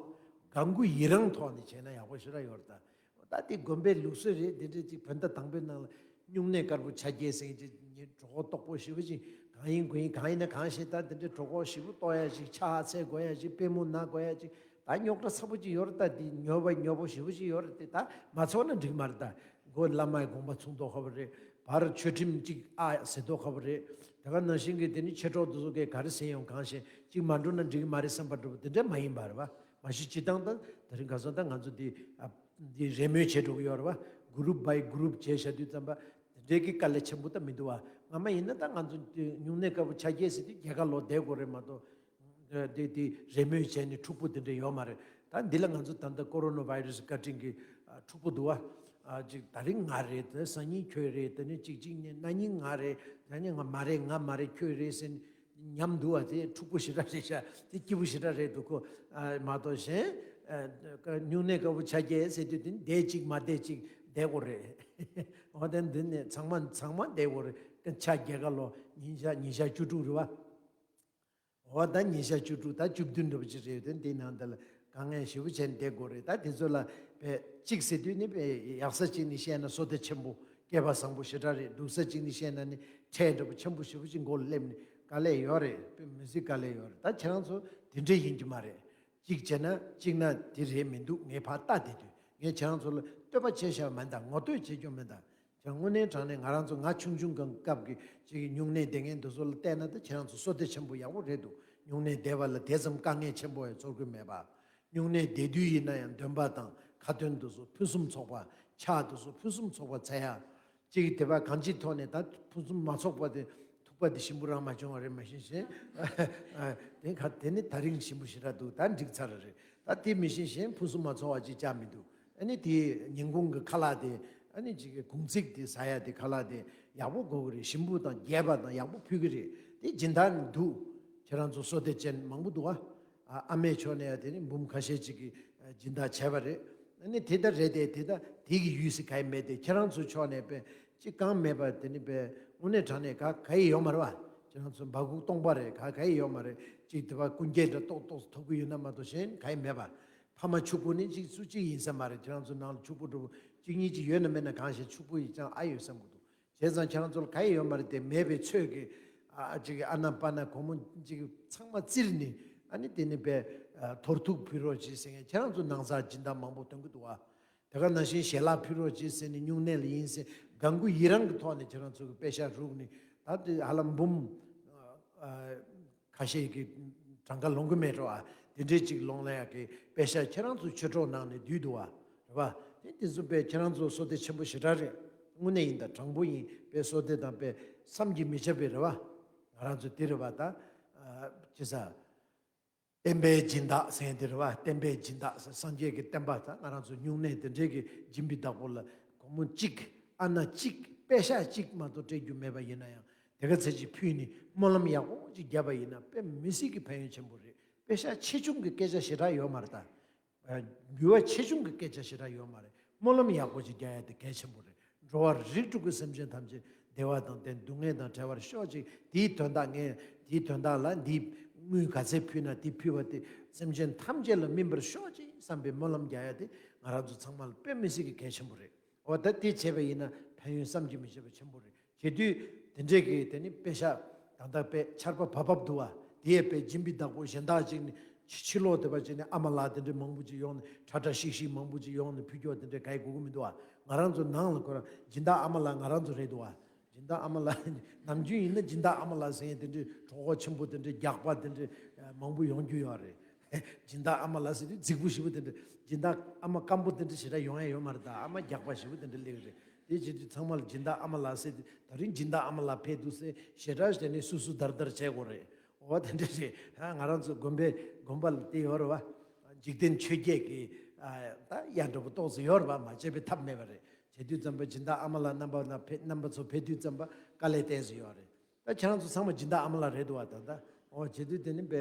དགའ་མགུ་ཡི་རངས་ཐོག་ནས་བྱས་ན་ཡག་པོ་ཞེ་དྲག་ཡོད་རེད་ད། ད་དེ་དགོན་པའི་ལུགས་སྲོལ་རེད། དེ་འདྲ་ཅིག་བོད་ཟླ་དང་པོའི་ནང་ལ་སྨྱུང་གནས་དཀར་པོ་ཆ་རྐྱལ་ཟེར་མཁན་ཅིག་ངས་གྲོད་ཁོག་ལྟོགས་པོ་ཞེ་པོ་ཅིག་གང་ཡིན་དགོས་ཡིན་གང་ཡིན་ན་གང་ཤེས། ད་དེ་འདྲའི་གྲོད་ཁོག་ཞེ་པོ་ལྟོགས་ཡ་ཅིག་ཕྱག་འཚལ་དགོས་ཡ་ཅིག་པུས་མོ་ན་དགོས་ཡ་ཅིག་ད་རྙོག་དྲ་ཚ་པོ་ཅིག་ཡོད་རེད། ད་དེ་ཉོབ་པ་ཉོབ་པོ་ཞེ་པོ་ཅིག་ཡོད་རེད། དེ་ད་མ་ཚོར་ན་འགྲིག་མ་རེད། ད་མགོ་བླ་མའི་དགོངས་པ་ཚོམ་མདོག་ཁ་པོ་རེད། བར་ཆོས་ཁྲིམས་ཅིག་ཨ་ཟེར་མདོག་ཁ་པོ་རེད། དེ་ག་ནང་བཞིན་གྱི་དེ་ནི་མཆེད་གྲོགས་དེ་ཚོ་གས་ག་རེ་ཟེར་ཡོང་གང་ཤེས། ཅིག་མ་འགྲོ་ན་འགྲིག་གི་མ་རེད་བསམ་པ་འདྲ་པོ་དེ་འདྲ་མ་ཡིན་པ་རེད་པ། མ་གཞི་སྤྱིར་བཏང་ད་དེ་རིང་ཁ་སང་ད་ང་ཚོ་འདི་ཨ་འདི་རེས་མོས་བྱེད་འགྲོ་གི་ཡོད་རེད་པ། གུ་རུབ་བྷའི་གུ་རུབ་བྱས་བཞག་དུས་ཙམ་པ་དེ་འདྲའི་གི་དཀའ་ལས་ཆེན་པོ་ད་མི་འདུག་བ། སྔ་མ་ཡིན་ན་ད་ང་ཚོ་འདི་སྨྱུང་གནས་དཀར་པོ་ཆ་རྐྱལ་ཟེར་དུས་རྒྱལ་ཁ་ལོག་བསྡད་དགོས་རེད་མ་གཏོགས། འདི་འདི་རེས་མོས་བྱས་ནས་འཁྲུག་པོ་དེ་འདྲ་ཡོད་མ་རེད། ད་འདི་ལ་ང་ཚོ་ད་ལྟ་ཀོ་རོ་ན་བྷའི་ར་སི་བཀའ་དྲིན་གྱི་ཨ་འཁྲུག་པོ་འདུག་བ། ཨ་ཅིག་ད་རིང་ང་རེད། དེ་སང་ཉིན་ཁྱོད་རེད། དེ་ནས་གཅིག་གཅིག་ནས་གནངས་ཉིན་ང་རེད། ད་ནི་ང་མ་རེད། ང་མ་རེད། ཁྱོད་རེད་ཟེར་ནས་ཉམས་འདུག་བ། དེ་འཁྲུག་པོ་ཞེ་དྲག་རེད་ཤག་དེ་སྐྱིད་པོ་ཞེ་དྲག་རེད་འདུག་གོ། ཨ་མ་གཏོགས་གཞན་ཨ་སྨྱུང་གནས་དཀར་པོ་ཆ་རྐྱལ་ཟེར་དུས་དེ་ནི་བསྡད་གཅིག་མ་བསྡད་གཅིག་བསྡད་དགོས་རེད། འོ་དེ་འདི་ནས་ཚང་མ་ཚང་མ་བསྡད་དགོས་རེད། ཆ་རྒྱལ་ཁ་ལོ་ཉིན་ཞག་ཉིན་ཞག་བཅུ་དྲུག་རེད་བ། འོ་ད་ཉིན་ཞག་བཅུ་དྲུག་ད་བཅུ་བདུན་འདྲ་པོ་ཅིག་རེད། དེ་འདི་ནང་དེ་ལ་དཀའ་ངལ་ཞེ་པོ་བྱས་ནས་བསྡད་དགོས་རེད། ད་དེ་ཚོ་ལ་བས་གཅིག་ཟེར་དུས་ནི་བས་ཡག་ས་གཅིག་ནས་བཤད་ན་བསོད་བདེ་ཆེན་པོ་སྐལ་པ་བཟང་པོ་ཞེ་དྲག་རེད། སྡུག་ས་གཅིག་ནས་བཤད་ན་ནི་ཁྲལ་འདྲ་པོ་ཆེན་པོ་ཞེ་པོ་ཅིག་མགོ་ལ་སླེབས་ནས་དཀའ་ལས་ཡོད་རེད། བས་མི་སྲིད་དཀའ་ལས་ཡོད་རེད། ད་ཁྱེད་རང་ཚོ་དེ་འདྲ་ཡིན་གྱི་མ་རེད། གཅིག་བྱས་ན་གཅིག་ན་དེ་རེད་མི་འདུག་ངས་ཕར་ལྟ་བསྡད་དུས་ངས་ཁྱེད་རང་ཚོ་ལ་བསྟོད་པ་བྱས་བཞག་མིན་ད། ངོ་བསྟོད་བྱེད་རྒྱུ་མིན་ད། ཀྱང་དངོས་གནས་དྲང་གནས་ང་རང་ཚོ་ང་ཆུང་ཆུང་གི་སྐབས་ཀྱི་ཅིག་གི་སྨྱུང་གནས་བསྡད་མཁན་འདི་ཚོ་ལ་བལྟས་ན་ད་ཁྱེད་རང་ཚོ་བསོད་བདེ་ཆེན་པོ་ཡག་པོ་རེད་འདུག་སྨྱུང་གནས་བསྡད་པ་ལ་དེ་ཙམ་དཀའ་ངལ་ཆེན་པོ་ཡང་ཚོར་གི་མེད་པ། སྨྱུང་གནས་བསྡད་དུས་ཡིན་ན་ཡང་འདོན་པ་དང་ཁ་འདོན་འདི་ཚོ་ཕུན་སུམ་ཚོགས་པ། ཕྱག་འདི་ཚོ་ཕུན་སུམ་ཚོགས་པ་འཚལ་ཡ། ཅིག་དེ་བ་གང་ཅིའི་ཐོག་ནས་ད་ཕུན་སུམ་མ་ཚོགས་པ་དེ་ ལུག་པ་དེ་ཞིམ་པོ་རང་མ་བྱུང་བ་རེད། མ་གཞི་གཞན་དེ་ག་དེ་ནི་ད་རིང་ཞིམ་པོ་ཞེ་དྲག་འདུག་ད་འགྲིག་ཚར་རེད། ད་དེ་མི་ཤེས་གཞན་ཕུན་སུམ་མ་ཚོགས་པ་ཅིག་བཅག་མི་འདུག་ཨ་ནི་དེ་ཉིན་གུང་གི་ཁ་ལག་དེ། ཨ་ནི་ཅིག་གུང་ཚིགས་དེ་ཟ་ཡ་དེ་ཁ་ལག་དེ་ཡག་པོ་དགོས་ཀྱི་རེད། ཞིམ་པོ་དང་རྒྱས་པ་དང་ཡག་པོ་ཕུལ་གྱི་རེད། དེ་སྦྱིན་བདག་ནི་འདུག་ཁྱེད་རང་ཚོ་བསོད་བདེ་ཅན་མང་པོ་འདུག་ཨ། ཨ་ཨ་མའི་ཕྱོགས་ནས་ཡང་དེ་ནི་འབུམ་ཁ་ཤས་ཅིག་གིས་སྦྱིན་བདག་བྱས་པ་རེད། ཨ་ནི་དེ་ལྟར་རེད་དེ། དེ་ལྟ་དེ་གི་ཡུལ་སྲིད་ག་ཡི་མེད་དེ། ཁྱེད་རང་ཚོའི་ཕྱོགས་ནས་པས་ཅིག་གང་མེད་པ་དེ་ནི་པས་དངོས་གནས་དྲང་གནས་ག་ག་ཡི་ཡོད་མ་རེད་བ། ཁྱེད་རང་ཚོ་འབའ་ཁུག་སྟོང་པ་རེད། ག་ག་ཡི་ཡོད་མ་རེད། ཅིག་དེ་བ་ཀུན་རྒྱལ་འདྲ་ཏོག་ཏོག་ཐོབ་ཀྱི་ཡོད་ན་མ་གཏོགས་གཞན་ག་ཡི་མེད་པ། ཕ་མ་ཕྱུག་པོ་ནི་གཅིག་སུ་གཅིག་ཡིན་ས་མ་རེད། ཁྱེད་རང་ཚོ་ནང་ལ་ཕྱུག་པོ་འགྲོ་པོ་གཅིག་གཉིས་ཅིག་ཡོད་ན་མེད་ན་གང་ཞིག་ཕྱུག་པོ་ཡིན་ཀྱང་ཨ་ཡོད་བསམ་གི་འདུག་བྱས་ཙང་ཁྱེད་རང་ཚོ་ལ་ག་ཡི་ཡོད་མ་རེད་དེ། མེད་པའི་ཚོད་ཀྱིས་ཨ་ཅིག་ཨ་ན་པ་ན་སྒོར་མོ་ཅིག་ཚང་མ་བཙིར་ནས། ཨ་ནི་དེ་ནི་པས་ཐོར་ཐུག་ཕུལ་རོགས་བྱེད་ཟེར་མཁན། ཁྱེད་རང་ཚོ་ནང་ཚགས་སྦྱིན་བདག་མང་པོ་སྟོན་གི་འདུག་བ། དེ་ག་ནང་བཞིན་ཞལ་ལག་ཕུལ་རོགས་བྱེད་ཟེར་ནས་སྨྱུང་གནས་ལ་ཡིན་ཟེར་དགའ་མགུ་ཡི་རངས་ཀྱི་ཐོག་ནས་ཁྱེད་རང་ཚོ་གི་པད་ཤག་རུག་ནས། ད་དེ་ཧ་ལམ་འབུམ་ཁ་ཤས་ཀྱི་གྲངས་ཀ་ལོང་གི་མེད་འགྲོ་ཨ། དེ་འདྲའི་ཅིག་ལོང་ལ་ཡག་གི་པད་ཤག་ཁྱེད་རང་ཚོ་ཆོས་གྲོགས་ནང་ནས་བསྡུས་འདུག་བ། རེད་བ། དེ་དེ་ཚོ་པས་ཁྱེད་རང་ཚོ་བསོད་བདེ་ཆེན་པོ་ཞེ་དྲག་རེད། དངོས་གནས་ཡིན་ད་དྲང་པོ་ཡིན། པས་བསོད་བདེ་དང་པས་བསམ་གྱིས་མི་ཁྱབ་པའི་རེད་བ། ང་རང་ཚོ་དེ་རེད་བ་ད། ཅི་ཟ། བསྟན་པའི་སྦྱིན་བདག་ཟེར་དེ་རེད་བ། བསྟན་པའི་སྦྱིན་བདག་ཟེར་སངས་རྒྱས་ཀྱི་བསྟན་པ་ད་ང་རང་ཚོ་སྨྱུང་གནས་དེ་འདྲའི་གི་སྦྱིན་པའི་བདག་པོ་ལ་སྒོར་མོ་གཅིག་ཨ་ན་གཅིག་པད་ཤག་གཅིག་མ་གཏོགས་སྤྲད་རྒྱུ་མེད་པ་ཡིན་ན་ཡང་། དེ་ག་ཚད་ཅིག་ཕུལ་ནས་སྨོན་ལམ་ཡག་པོ་ཅིག་བརྒྱབ་པ་ཡིན་ན་དཔེ་མི་སྲིད་ཀྱི་ཕན་ཡོན་ཆེན་པོ་རེད། པད་ཤག་ཆེ་ཆུང་གི་སྐད་ཆ་ཞེ་དྲག་ཡོད་མ་རེད་ད། འབུལ་བ་ཆེ་ཆུང་གི་སྐད་ཆ་ཞེ་དྲག་ཡོད་མ་རེད། སྨོན་ལམ་ཡག་པོ་ཅིག་རྒྱག་ཡ་དེ་གལ་ཆེན་པོ་རེད། འགྲོ་བ་རིགས་དྲུག་གི་སེམས་ཅན་ཐམས་ཅད་བདེ་བ་དང་ལྡན། སྡུག་བསྔལ་དང་བྲལ་བར་ཤོག་ཅིག་དེའི་དོན་དག་ངས་དེའི་དོན་དག་ལ་འདིའི་དངུལ་ག་ཚད་ཕུལ་ན་དེ་ཕུལ་བ་དེ་སེམས་ཅན་ཐམས་ཅད་ལ་སྨིན་པར་ཤོག་ཅིག་བསམ་པའི་སྨོན་ལམ་རྒྱག་ཡ་དེ་ང་རང་ཚོ་ཚང་མ་ལ་དཔེ་མི་སྲིད་ཀྱི་གལ་ཆེན་པོ་རེད། འོ་ད་དེ་བྱས་པ་ཡིན་ན་ཕན་ཡོན་བསམ་གྱིས་མི་ཁྱབ་པ་ཆེན་པོ་རེད། བྱེད་དུས་དེ་འདྲས་ཀྱི་དེ་ནི་པད་ཤག་ད་ལྟ་པད་ཆར་པ་བབ་བབ་འདུག་བ། དེ་ཡས་པད་སྦྱིན་པའི་བདག་པོ་གཞན་དག་ཅིག་ནི་ཕྱི་ཕྱི་ལོགས་དེ་པ་ཅིག་ནི་ཨ་མ་ལགས་དེ་འདྲས་མང་པོ་ཅིག་ཡོང་ནས་ཁྲ་ཁྲ་ཤིག་ཤིག་མང་པོ་ཅིག་ཡོང་ནས་ཕུལ་ཀྱོག་དེ་འདྲས་ག་ཡི་དགོས་ཀྱི་མི་འདུག་བ། ང་རང་ཚོ་ནང་ལ་ཁོ་རང་སྦྱིན་བདག་ཨ་མ་ལགས་ང་རང་ཚོ་རེད་འདུག་བ། སྦྱིན་བདག་ཨ་མ་ལགས་ནམ་རྒྱུན་ཡིན་ན་སྦྱིན་བདག་ཨ་མ་ལགས་ཟེར་མཁན་དེ་འདྲས་གྲོགས་པོ་ཆེན་པོ་དེ་འདྲས་རྒྱགས་པ་དེ་འདྲས་མང་པོ་ཡོང་རྒྱུ་ཡོད་རེད། སྦྱིན་བདག་ཨ་མ་ལགས་ཟེར་དུས་རྫིག་པོ་ཞེ་པོ་དེ་འདྲ། སྦྱིན་བདག་ཨ་མ་སྐམ་པོ་དེ་འདྲ་ཞེ་དྲག་ཡོང་ཡ་ཡོད་མ་རེད། ད་ཨ་མ་རྒྱགས་པ་ཞེ་པོ་དེ་འདྲ་སླེབས་རེད། དེ་བྱེད་དུས་ཚང་མ་ལ་སྦྱིན་བདག་ཨ་མ་ལགས་ཟེར་དུས་ད་རིང་སྦྱིན་བདག་ཨ་མ་ལགས་ཕེབས་འདུག་ཟེར་ཞེ་དྲག་བྱས་ནས་སུ་སུ་དར་དར་བྱས་དགོས་རེད། འོ་དེ་འདྲ་རེད། ང་རང་ཚོ་དགོན་པའི་དགོན་པ་ལ་དེ་ཡོད་རེད་བ། འཇིག་རྟེན་ཆོས་བརྒྱད་ཀྱི་ད་ཡ་འདྲ་པོ་ཏོག་ཙམ་ཡོད་རེད་བ། མ་བྱས་པའི་ཐབས་མེད་པ་རེད། བྱེད་དུས་ཙམ་པ་སྦྱིན་བདག་ཨ་མ་ལགས་རྣམ་པ་ན་ཕེབས་རྣམ་པ་ཚོ་ཕེབས་དུས་ཙམ་པ་དཀའ་ལས་བརྟན་ཟིན་ཡོད་རེད། ད་ཁྱེད་རང་ཚོ་ཚང་མ་སྦྱིན་བདག་ཨ་མ་ལགས་རེད་འདུག་བ། ད་ལྟ་འོ་བྱེད་དུས་དེ་ནི་དཔེ་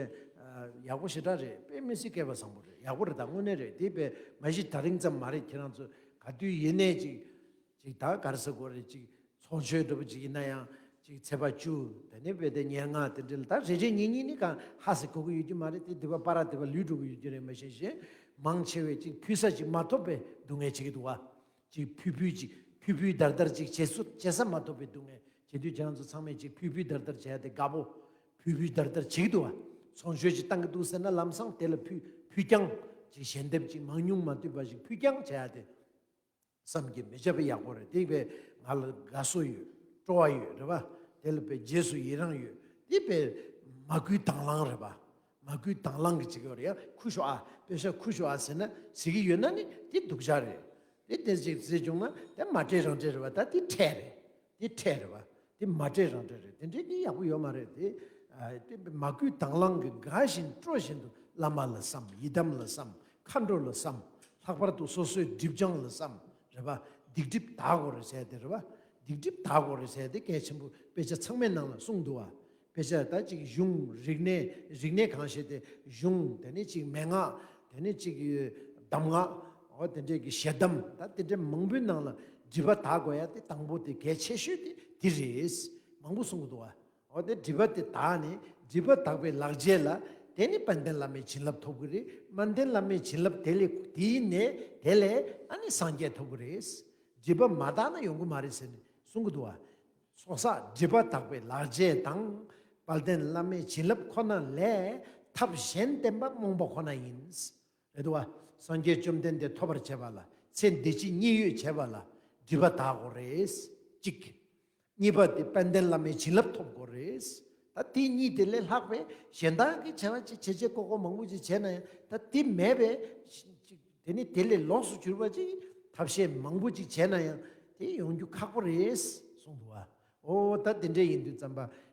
ཡག་པོ་ཞེ་དྲག་རེད། དཔེ་མི་སྲིད་སྐལ་བ་བཟང་པོ་རེད། ཡག་པོ་རེད། ད་དངོས་གནས་རེད། དེ་དཔེ་མ་གཞི་ད་རིང་ཙམ་མ་རེད། ཁྱེད་རང་ཚོ་ག་དུས་ཡིན་ནའི་ཅིག་ཅིག་ད་ག་རེ་ཟེར་དགོས་རེད། ཅིག་ཚོགས་མཆོད་འདྲ་པོ་ཅིག་ཡིན་ན་ཡང་ཅིག་ཚེས་པ་བཅུ་དེ་ནི་དཔེ་དེ་ཉེར་ལྔ་དེ་འདྲ་ལ་ད་རེ་རེ་གཉིས་གཉིས་ནི་གང་ཧ་སེ་གོ་གི་ཡོད་རྒྱུ་མ་རེད། དེ་དེ་པ་པ་ར་དེ་པ་ལུས་འགྲོ་གི་ཡོད་རྒྱུ་རེད། མ་གཞི་གཞན་མང་ཆེ་བས་ཅིག་ཕུལ་ས་ཅིག་མ་ཐོབ་པའི་སྡུག་བསྔལ་བྱེད་ཀྱི་འདུག་བ། ཅིག་ཕུལ་ཕུལ་ཅིག་ཕུལ་ཕུལ་དར་དར་ཅིག་བྱེད་སུ་བྱེད་ས་མ་ཐོབ་པའི་སྡུག་བསྔལ་བྱེད་དུས་ཁྱེད་རང་ཚོ་ཚང་མས་ཅིག་ཕུལ་ཕུལ་དར་དར་བྱས་ཏེ་དགའ་པོ་ཕུལ་ཕུལ་དར་དར་བྱེད་ཀྱི་འདུག་བ། ཚོགས་མཆོད་ཅིག་བཏང་གི་འདུག་ཟེར་ན་ལམ་སང་དེ་ལ་ཕུལ་ཕུལ་རྐྱང་ཅིག་ཞལ་འདེབས་ཅིག་མང་ཉུང་མ་ལྟོས་པ་ཞིག་ཕུལ་རྐྱང་བྱས་ཏེ་བསམ་གྱིས་མི་ཁྱབ་པ་ཡག་པོ་རེད། དེ་བས་ང་ལ་དགའ་བསུ་ཡོད། སྤྲོ་བ་ཡོད་རེད་བ། དེ་ལ་བས་རྗེས་སུ་ཡི་རང་ཡོད། དེ་བས་མ་བསྐུལ་དང་བླངས་རེད་བ། མ་བསྐུལ་དང་བླངས་ཀྱི་བྱེད་ཀྱི་ཡོད་རེད། ཡང་ཁུ་ཤོག་ཨ་པད་ཤག་ཁུ་ཤོག་ཨ་ཟེར་ན་ཟེར་གྱི་ཡོད་ན་ནི་དེ་སྡུག་ཅག་རེད། དེ་དེ་ཅིག་ཟེར་བྱུང་ན་དེ་མ་སྤྲད་རང་སྤྲད་རེད་བ། ད་དེ་ཁྲལ་རེད། དེ་ཁྲལ་རེད་བ། དེ་མ་སྤྲད་རང་སྤྲད་རེད། དེ་འདྲའི་གི་ཡག་པོ་ཡོད་མ་རེད། དེ་ཨ་དེ་མ་བསྐུལ་དང་བླངས་ཀྱི་དགའ་བཞིན་སྤྲོ་བཞིན་དུ་བླ་མ་ལ་བསམ། ཡི་དམ་ལ་བསམ། མཁའ་འགྲོ་ལ་བསམ། ལྷག་པར་དུ་སོ་སོའི་སྒྲིབ་སྦྱང་ལ་བསམ། རེད་བ། སྡིག་སྒྲིབ་དག་དགོས་རེད་ཟེར་དེ་རེད་བ། སྡིག་སྒྲིབ་དག་དགོས་རེད་ཟེར་དེ་གལ་ཆེན་པོ་དཔེ་ཆ་ཚང་མའི་ནང་ལ་གསུངས་འདུག་བ། དཔེ་ཆ་ད་ཅིག་གཞུང་རིག་གནས་རིག་གནས་གང་ཞིག་དེ་གཞུང་དེ་ནས་ཅིག་མན་ངག་དེ་ནས་ཅིག་གདམས་ངག་འོ་དེ་འདྲས་ཀྱི་ཞལ་གདམས་ད་དེ་འདྲས་མང་པོའི་ནང་ལ་སྒྲིབ་པ་དག་དགོས་ཡ་དེ་དང་པོ་དེ་གལ་ཆེ་ཤོས་དེ་དེ་རེད། མང་པོ་གསུང་གི་འདུག་བ། འོ་དེ་སྒྲིབ་པ་དེ་དག་ནས་སྒྲིབ་པ་དག་པའི་ལག་རྗེས་ལ་དེ་ནི་དཔལ་ལྡན་བླ་མའི་བྱིན་རླབས་ཐོབ་གི་རེད། དཔལ་ལྡན་བླ་མའི་བྱིན་རླབས་དེ་ལས་དེའི་ནས་དེ་ལས་ཨ་ནི་སངས་རྒྱས་ཐོབ་གི་རེད། སྒྲིབ་པ་མ་དག་ན་ཡོང་གི་མ་རེད་ཟེར་ནས་གསུང་གི་འདུག་བ། ཚོགས་བསགས་སྒྲིབ་པ་དག་པའི་ལག་རྗེས་དང་། དཔལ་ལྡན་བླ་མའི་བྱིན་རླབས་ཁོ་ན་ལས་ཐབས་གཞན་བསྟེན་པ་རྨོངས་པ་ཁོ་ན་ཡིན། རེད་འདུག་བ། སངས་རྒྱས་བཅོམ་ལྡན་འདས་ཐོབ་པར་བྱེད་པ་ལ་ཚེ་འདི་ཕྱི་གཉིས་ཡོད་བྱེད་པ་ལ་སྒྲིབ་པ་དག་དགོས་རེད། གཅིག་གཉིས་པ་དེ་དཔལ་ལྡན་བླ་མའི་བྱིན་རླབས་ཐོབ་དགོས་རེད། ད་དེ་གཉིས་དེ་ལས་ལྷག་པའི་གཞན་དག་གི་བྱ་བ་ཅིག་བྱེད་བྱེད་ཀོ་ཀོ་མང་པོ་ཅིག་བྱས་ན་ཡང་ད་དེ་མེད་པའི་ཅིག་དེ་ནི་དེ་ལས་ལོགས་སུ་གྱུར་པ་ཅིག་ཐབས་ཤེས་མང་པོ་ཅིག་བྱས་ན་ཡང་དེ་ཡོང་རྒྱུ་ཁག་པོ་རེད་གསུངས་འདུག་བ། ཨོ་ད་དེ་འདྲ་ཡིན་དུས་ཙམ་པ་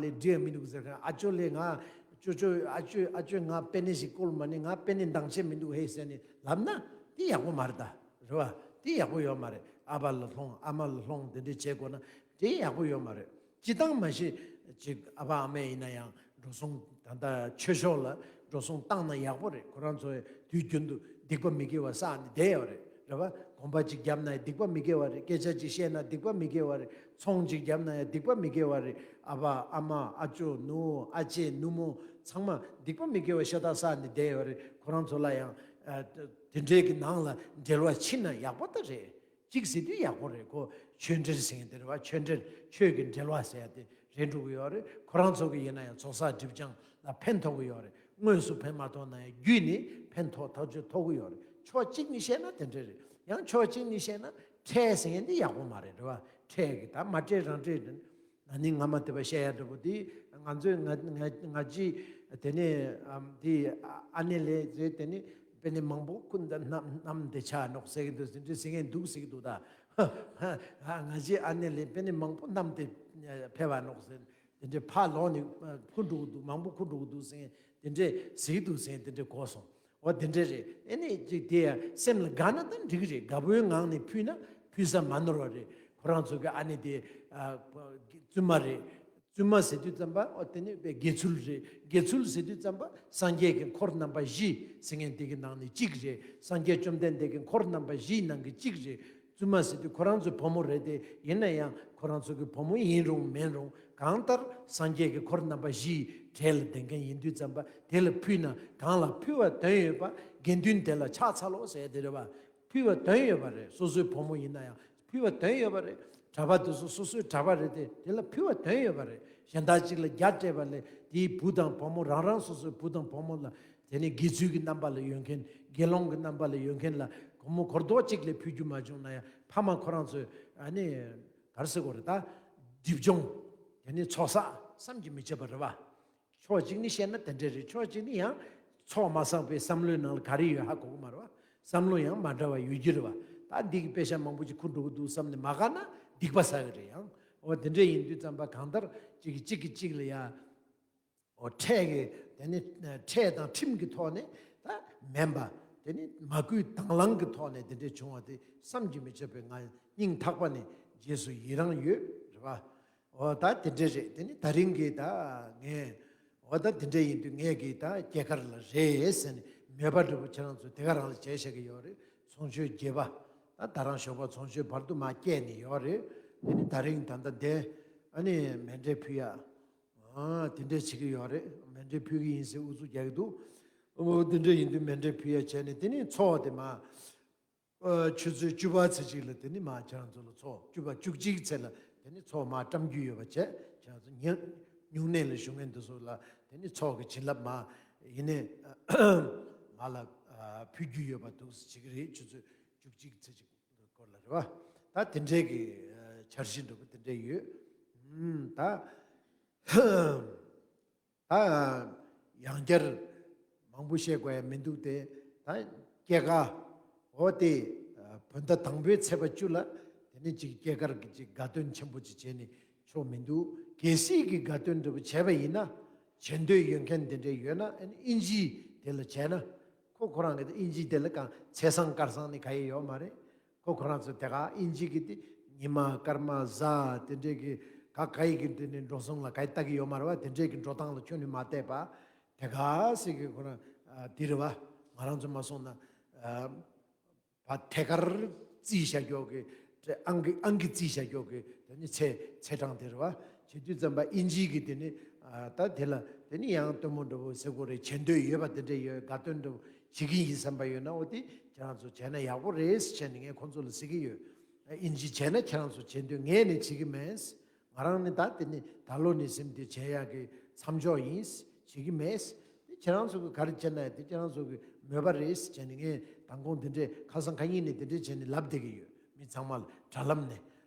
ལས་འགྲིག་མི་འདུག་ཟེར་མཁན། ཨ་ཅོ་ལས་ང་ཅོ་ཅོ་ཨ་ཅོ་ཨ་ཅོས་ང་པེ་ནེ་ཞིག་བསྐོལ་མ་ནི་ང་པེ་ནེ་འདང་ཆེ་མི་འདུག་ཧེ་ཟེར་ནས་ལབ་ན་དེ་ཡག་པོ་མ་རེད་ད། རེད་བ། དེ་ཡག་པོ་ཡོད་མ་རེད། ཨ་ཕ་ལ་སློང་ཨ་མ་ལ་སློང་དེ་འདྲ་བྱེད་དགོས་ན་དེ་ཡག་པོ་ཡོད་མ་རེད། སྤྱི་བཏང་མ་གཞི་ཅིག་ཨ་ཕ་ཨ་མ་ཡིན་ན་ཡང་འགྲོ་སོང་ད་ལྟ་ཆོས་ཕྱོགས་ལ་འགྲོ་སོང་བཏང་ན་ཡག་པོ་རེད། ཁོ་རང་ཚོས་དུས་རྒྱུན་དུ་སྡིག་པ་མི་དགེ་བ་བསགས་ནས་བསྡད་ཡོད་རེད། རེད་བ། གོམ་པ་གཅིག་བརྒྱབ་ན་ཡང་སྡིག་པ་མི་དགེ་བ་རེད། སྐད་ཆ་གཅིག་བཤད་ན་སྡིག་པ་མི་དགེ་བ་རེད། ཚོང་གཅིག་བརྒྱབ་ན་ཡང་སྡིག་པ་མི་དགེ་བ་རེད། ཨ་ཕ་ཨ་མ་ཨ་ཅོ་ནུ་ཨ་ཅེ་ནུ་མོ་ཚང་མ་སྡིག་པ་མི་དགེ་བ་ཤ་སྟག་བསགས་ནས་བསྡད་ཡོད་རེད། ཁོ་རང་ཚོ་ལ་ཡང་ཨ་དེ་འདྲའི་གི་ནང་ལ་འབྲེལ་བ་ཕྱིན་ན་ཡག་པོ་ད་རེད། གཅིག་ཟེར་དུས་ཡག་པོ་རེད། ཁོ་ཆོས་འབྲེལ་ཟེར་མཁན་དེ་རེད་བ། ཆོས་འབྲེལ་ཆོས་ཀྱི་འབྲེལ་བ་ཟེར་ཡ་དེ་རེད་འགྲོ་གི་ཡོད་རེད། ཁོ་རང་ཚོ་གི་ཡིན་ན་ཡང་ཚོགས་བསགས་སྒྲིབ་སྦྱང་ལ་ཕན་ཐོགས་ཀྱི་ཡོད་རེད། དངོས་སུ་ཕན་མ་ཐོགས་ན་ཡང་བརྒྱུད་ནས་ཕན་ཐོགས་ཐག་ཆོད་ཐོགས་ཀྱི་ཡོད་རེད། ཕྱོགས་གཅིག་ནས་བཤད་ན་དེ་འདྲ་རེད། ཡང་ཕྱོགས་གཅིག་ནས་བཤད་ན་ཁྲལ་ཟེར་མཁན་དེ་ཡག་པོ་མ་རེད། རེད་བ། ཁྲལ་གི་ད་མ་སྤྲད་རང་སྤྲད་རེད། ན་ནིང་སྔ་མ་དེ་བ་བཤད་ཡ་འདྲ་པོ་དེ་ང་ཚོས་ང་ང་ང་ཅི་དེ་ནས་ཨམ་དེ་ཨ་ནེ་ལས་ཟེར་དེ་ནས་པེ་ནེ་མང་པོ་ཁུ་འདི་བསྣམས་བསྣམས་དེ་ཆ་ནོག་ཟེར་གི་འདུག་ཟེར་འདྲི་ཟེར་མཁན་འདུག་ཟེར་གི་འདུག་ད། ང་ཅི་ཨ་ནེ་ལས་པེ་ནེ་མང་པོ་བསྣམས་དེ་ཕེབས་པ་ནོག་ཟེར་དེ་འདྲའི་ཕ་ལོག་ནས་ཁུ་འགྲོ་གི་འདུག་མང་པོ་ཁུ་འགྲོ་གི་འདུག་ཟེར་མཁན་དེ་འདྲས་ཟེར་གི་འདུག་ཟེར་མཁན་དེ་འདྲས་གོ་སོང་། འོ་དེ་འདྲ་རེད། ཨེ་ནི་ཅིག་དེ་ཡང་སེམས་ལ་དགའ་ན་ད་འགྲིག་གི་རེད། དགའ་པོའི་ངང་ནས་ཕུལ་ན་ཕུལ་ས་མ་ནོར་བ་རེད། ཁོ་རང་ཚོ་གི་ཨ་ནི་དེ་ཨ་བཙུན་མ་རེད། བཙུན་མ་ཟེར་དུས་ཙམ་པ་འོ་དེ་ནི་དགེ་ཚུལ་རེད། དགེ་ཚུལ་ཟེར་དུས་ཙམ་པ་སངས་རྒྱས་ཀྱི་འཁོར་རྣམ་པ་བཞི་ཟེར་མཁན་དེ་གི་ནང་ནས་གཅིག་རེད། སངས་རྒྱས་བཅོམ་ལྡན་འདས་ཀྱི་འཁོར་རྣམ་པ་བཞིའི་ནང་གི་གཅིག་རེད། བཙུན་མ་ཟེར་དུས་ཁོ་རང་ཚོའི་བུ་མོ་རེད་དེ། ཡིན་ན་ཡང་ཁོ་རང་ཚོ་གི་བུ་མོ་ཡིན་རུང་མིན་རུང་གང་ལྟར་སངས་རྒྱས་ཀྱི་འཁོར་རྣམ་པ་བཞིའི་གྲས་ལ་ལྡན་མཁན་ཡིན་དུས་ཙམ་པ་དེ་ལ་ཕུལ་ན་གང་ལ་ཕུལ་བ་དོན་ཡོད་པ་དགེ་འདུན་དེ་ལ་ཕྱག་འཚལ་ལོ་ཟེར་དེ་རེད་བ། ཕུལ་བ་དོན་ཡོད་པ་རེད། སོ་སོའི་བུ་མོ་ཡིན་ན་ཡང་ཕུལ་བ་དོན་ཡོད་པ་རེད། གྲྭ་པ་དེ་ཚོ་སོ་སོའི་གྲྭ་པ་རེད་དེ་དེ་ལ་ཕུལ་བ་དོན་ཡོད་པ་རེད། གཞན་དག་ཅིག་ལ་རྒྱ་སྤྲད་པ་ལས་དེའི་བུ་དང་བུ་མོ་རང་རང་སོ་སོའི་བུ་དང་བུ་མོ་ལ། དེ་ནི་དགེ་ཚུལ་གྱི་རྣམ་པ་ལ་ཡོད་མཁན། དགེ་སློང་གི་རྣམ་པ་ལ་ཡོད་མཁན་ལ་སྒོར་མོ་སྒོར་རྡོག་གཅིག་ལས་ཕུལ་རྒྱུ་མ་བྱུང་ན་ཡང་ཕ་མ་ཁོ་རང་ཚོས་ཨ་ནི་ག་རེ་ཟེར་དགོས་རེད་ད། སྒྲིབ་སྦྱོང་། དེ་ནི་ཚོགས་བསགས་བསམ་གྱིས་མི་ཁྱབ་པ་རེད་བ། ཕྱོགས་གཅིག་ནི་བཤད་ན་དེ་འདྲ་རེད། ཕྱོགས་གཅིག་ནི་ཡང་ཚོགས་མ་བསགས་པའི་བསམ་བློའི་ནང་ལ་ག་རེ་ཡོད་ཧ་གོ་གི་མ་རེད་བ། བསམ་བློ་ཡང་མ་འདྲ་བ་ཡོད་ཀྱི་རེད་བ། ད་འདི་གི་དཔེ་ཆ་མང་པོ་ཅིག་ཁུར་འགྲོ་གི་འདུག་བསམ་ནས་མ་དགའ་ན་སྡིག་པ་བསགས་ཀྱི་རེད། ཡང་འོ་དེ་འདྲ་ཡིན་དུས་ཙམ་པ་གང་ལྟར་གཅིག་གིས་གཅིག་གིས་གཅིག་ལ་ཡ། འོ་ཁྲལ་གྱི་དེ་ནི་ཁྲལ་དང་ཁྲིམས་ཀྱི་ཐོག་ནས་ད་མིན་པ། དེ་ནི་མ་གུས་དང་བླངས་ཀྱི་ཐོག་ནས་དེ་འདྲས་བྱུང་བ་དེ་བསམ་གྱིས་མི་ཁྱབ་པའི་ང་སྙིང་ཐག་པ་ནས་རྗེས་སུ་ཡི་རང་ཡོད་རེད་བ། འོ་ད་དེ་འདྲས་རེད། དེ་ནི་ད་རིང་གི་ད་ངས་འོ་ད་དེ་འདྲས་ཡིན་དུས་ངས་ཀྱི་ད་སྐྱེས་སྐར་ལ་རེད་ཟེར་ནས་མོས་པ་འདྲ་པོ་ཁྱེད་རང་ཚོ་དེ་ག་རང་ལ་བྱས་བཞག་གི་ཡོད་རེད། ཚོང་མཆོད་རྒྱས་པ་ད་ད་རང་ཞོགས་པ་ཚོང་མཆོད་བར་དུ་མ་སྐྱེལ་ནས་ཡོད་རེད། དེ་ནི་ད་རིང་ད་ལྟ་དེ་ཨ་ནི་མཎྜལ་ཕུལ་ཡ། ཨ་དེ་འདྲས་བྱེད་ཀྱི་ཡོད་རེད། མཎྜལ་ཕུལ་གྱི་ཡིན་ཟེར་ཨུ་ཚུགས་རྒྱག་གི་འདུག་འོ་དེ་འདྲས་ཡིན་དུས་མཎྜལ་ཕུལ་ཡ་བྱས་ནས་དེ་ནས་ཚོགས་དེ་མ་ཨ་ཆུ་ཚོད་བཅུ་པ་ཚེ་གཅིག་ལ་དེ་ནས་མ་ཁྱེད་རང་ཚོ་ལ་ཚོགས་བཅུ་པ་བཅུ་གཅིག་ཚེ་ལ་དེ་ནས་ཚོགས་མ་བཀྲམ་རྒྱུ་ཡོད་པ་བྱས། ཁྱེད་རང་ཚོ་ཉེ་སྨྱུང་གནས་ལ་བཞུགས་མཁན་དེ་ཚོ་ལ་དེ་ནས་ཚོགས་ཀྱི་བྱིན་རླབས་མ་ཡིན་ནས་མ་ལ་ཨ་ཕུལ་རྒྱུ་ཡོད་པ་འདུག་ཟེར་བྱེད་ཀྱི་རེད། ཆུ་ཚོད་བཅུ་གཅིག་ཚེ་གཅིག་སྐོར་ལ་རེད་བ། ད་དེ་འདྲའི་གི་འཆར་གཞི་འདྲ་པོ་དེ་འདྲས་ཡོད། ད་ད་ཡང་བསྐྱར་མང་པོ་བཤད་དགོས་ཡ་མི་འདུག་སྟེ། ད་སྐྱེས་སྐར་འོ་དེ་བོད་ཟླ་དང་པོའི་ཚེས་པ་བཅུ་ལ་དེ་ནས་ཅིག་སྐྱེས་སྐར་གྱི་ཅིག་དགའ་སྟོན་ཆེན་པོ་ཅིག་བྱས་ནས་ཆོག་མི་འདུག་གལ་སྲིད་ཀྱི་དགའ་སྟོན་འདྲ་པོ་བྱས་པ་ཡིན་ན་བྱེད་འདོད་ཡོད་མཁན་དེ་འདྲས་ཡོད་ན་ཨ་ནི་དབྱིན་ཇིའི་དེ་ལ་བྱས་ན། ཁོ་ཁོ་རང་གི་དབྱིན་ཇི་དེ་ལ་གང་ཚེས་བཟང་སྐར་བཟང་ནི་ག་ཡི་ཡོད་མ་རེད། ཁོ་ཁོ་རང་ཚོ་དེ་ག་དབྱིན་ཇི་གི་དེ་ཉི་མ་སྐར་མ་གཟའ་དེ་འདྲས་ཀྱི་ག་ག་ཡི་གི་དེ་ནི་འགྲོ་སོང་ལ་ག་ཡི་ལྟ་གི་ཡོད་མ་རེད་བ། དེ་འདྲས་ཀྱི་འགྲོ་སྟངས་ལ་ཁྱོན་ནས་མ་བལྟས་པ་དེ་ག་ཟེར་གི་ཁོ་རང་དེ་རེད་བ། ང་རང་ཚོ་མ་སོང་ན། བ་ཐད་ཀར་རྩིས་བྱ་རྒྱུ་གི་ཨང་ཀི་ཨང་ཀི་རྩིས་བྱ་རྒྱུ་གི་དེ་ནི་ཚེས་ཚེས་གྲངས་དེ་རེད་བ། བྱེད་དུས་ཙམ་པ་དབྱིན་ཇིའི་གི་དེ་ནི་ད་དེ་ལ་དེ་ནི་ཡང་སྟོན་མོ་འདྲ་བོ་ཟེར་དགོས་རེད། བྱེད་འདོད་ཡོད་པ་དེ་འདྲ་ཡོད། དགའ་སྟོན་འདྲ་བོ་བྱེད་ཀྱི་ཡིན་བསམ་པ་ཡོད་ན་འོ་དེ་ཁྱེད་རང་ཚོ་བྱས་ན་ཡག་པོ་རེད་ཟེར་ནས་ངས་ཁོང་ཚོ་ལ་ཟེར་གི་ཡོད། དབྱིན་ཇི་བྱས་ན་ཁྱེད་རང་ཚོ་བྱེད་འདོད་ངས་ནི་བྱེད་ཀྱི་མེད། ང་རང་ནི་ད་དེ་ནི་ད་ལོ་ནི་སེམས་དེ་བྱེད་ཡག་གི་མཚམས་འཇོག་ཡིན། བྱེད་ཀྱི་མེད། དེ་ཁྱེད་རང་ཚོ་གི་ག་རེ་བྱེད་ན་ཡང་དེ་ཁྱེད་རང་ཚོ་གི་མོས་པ་རེད་བྱས་ནས་ངས་མདང་དགོང་དེ་འདྲས་ཁ་སང་ཁ་ཉིན་ནས་དེ་འདྲས་བྱས་ནས་ལབ་བསྡད་ཀྱི་ཡོད། མི་ཚང་མ་ལ་དྲ་ལམ་ནས་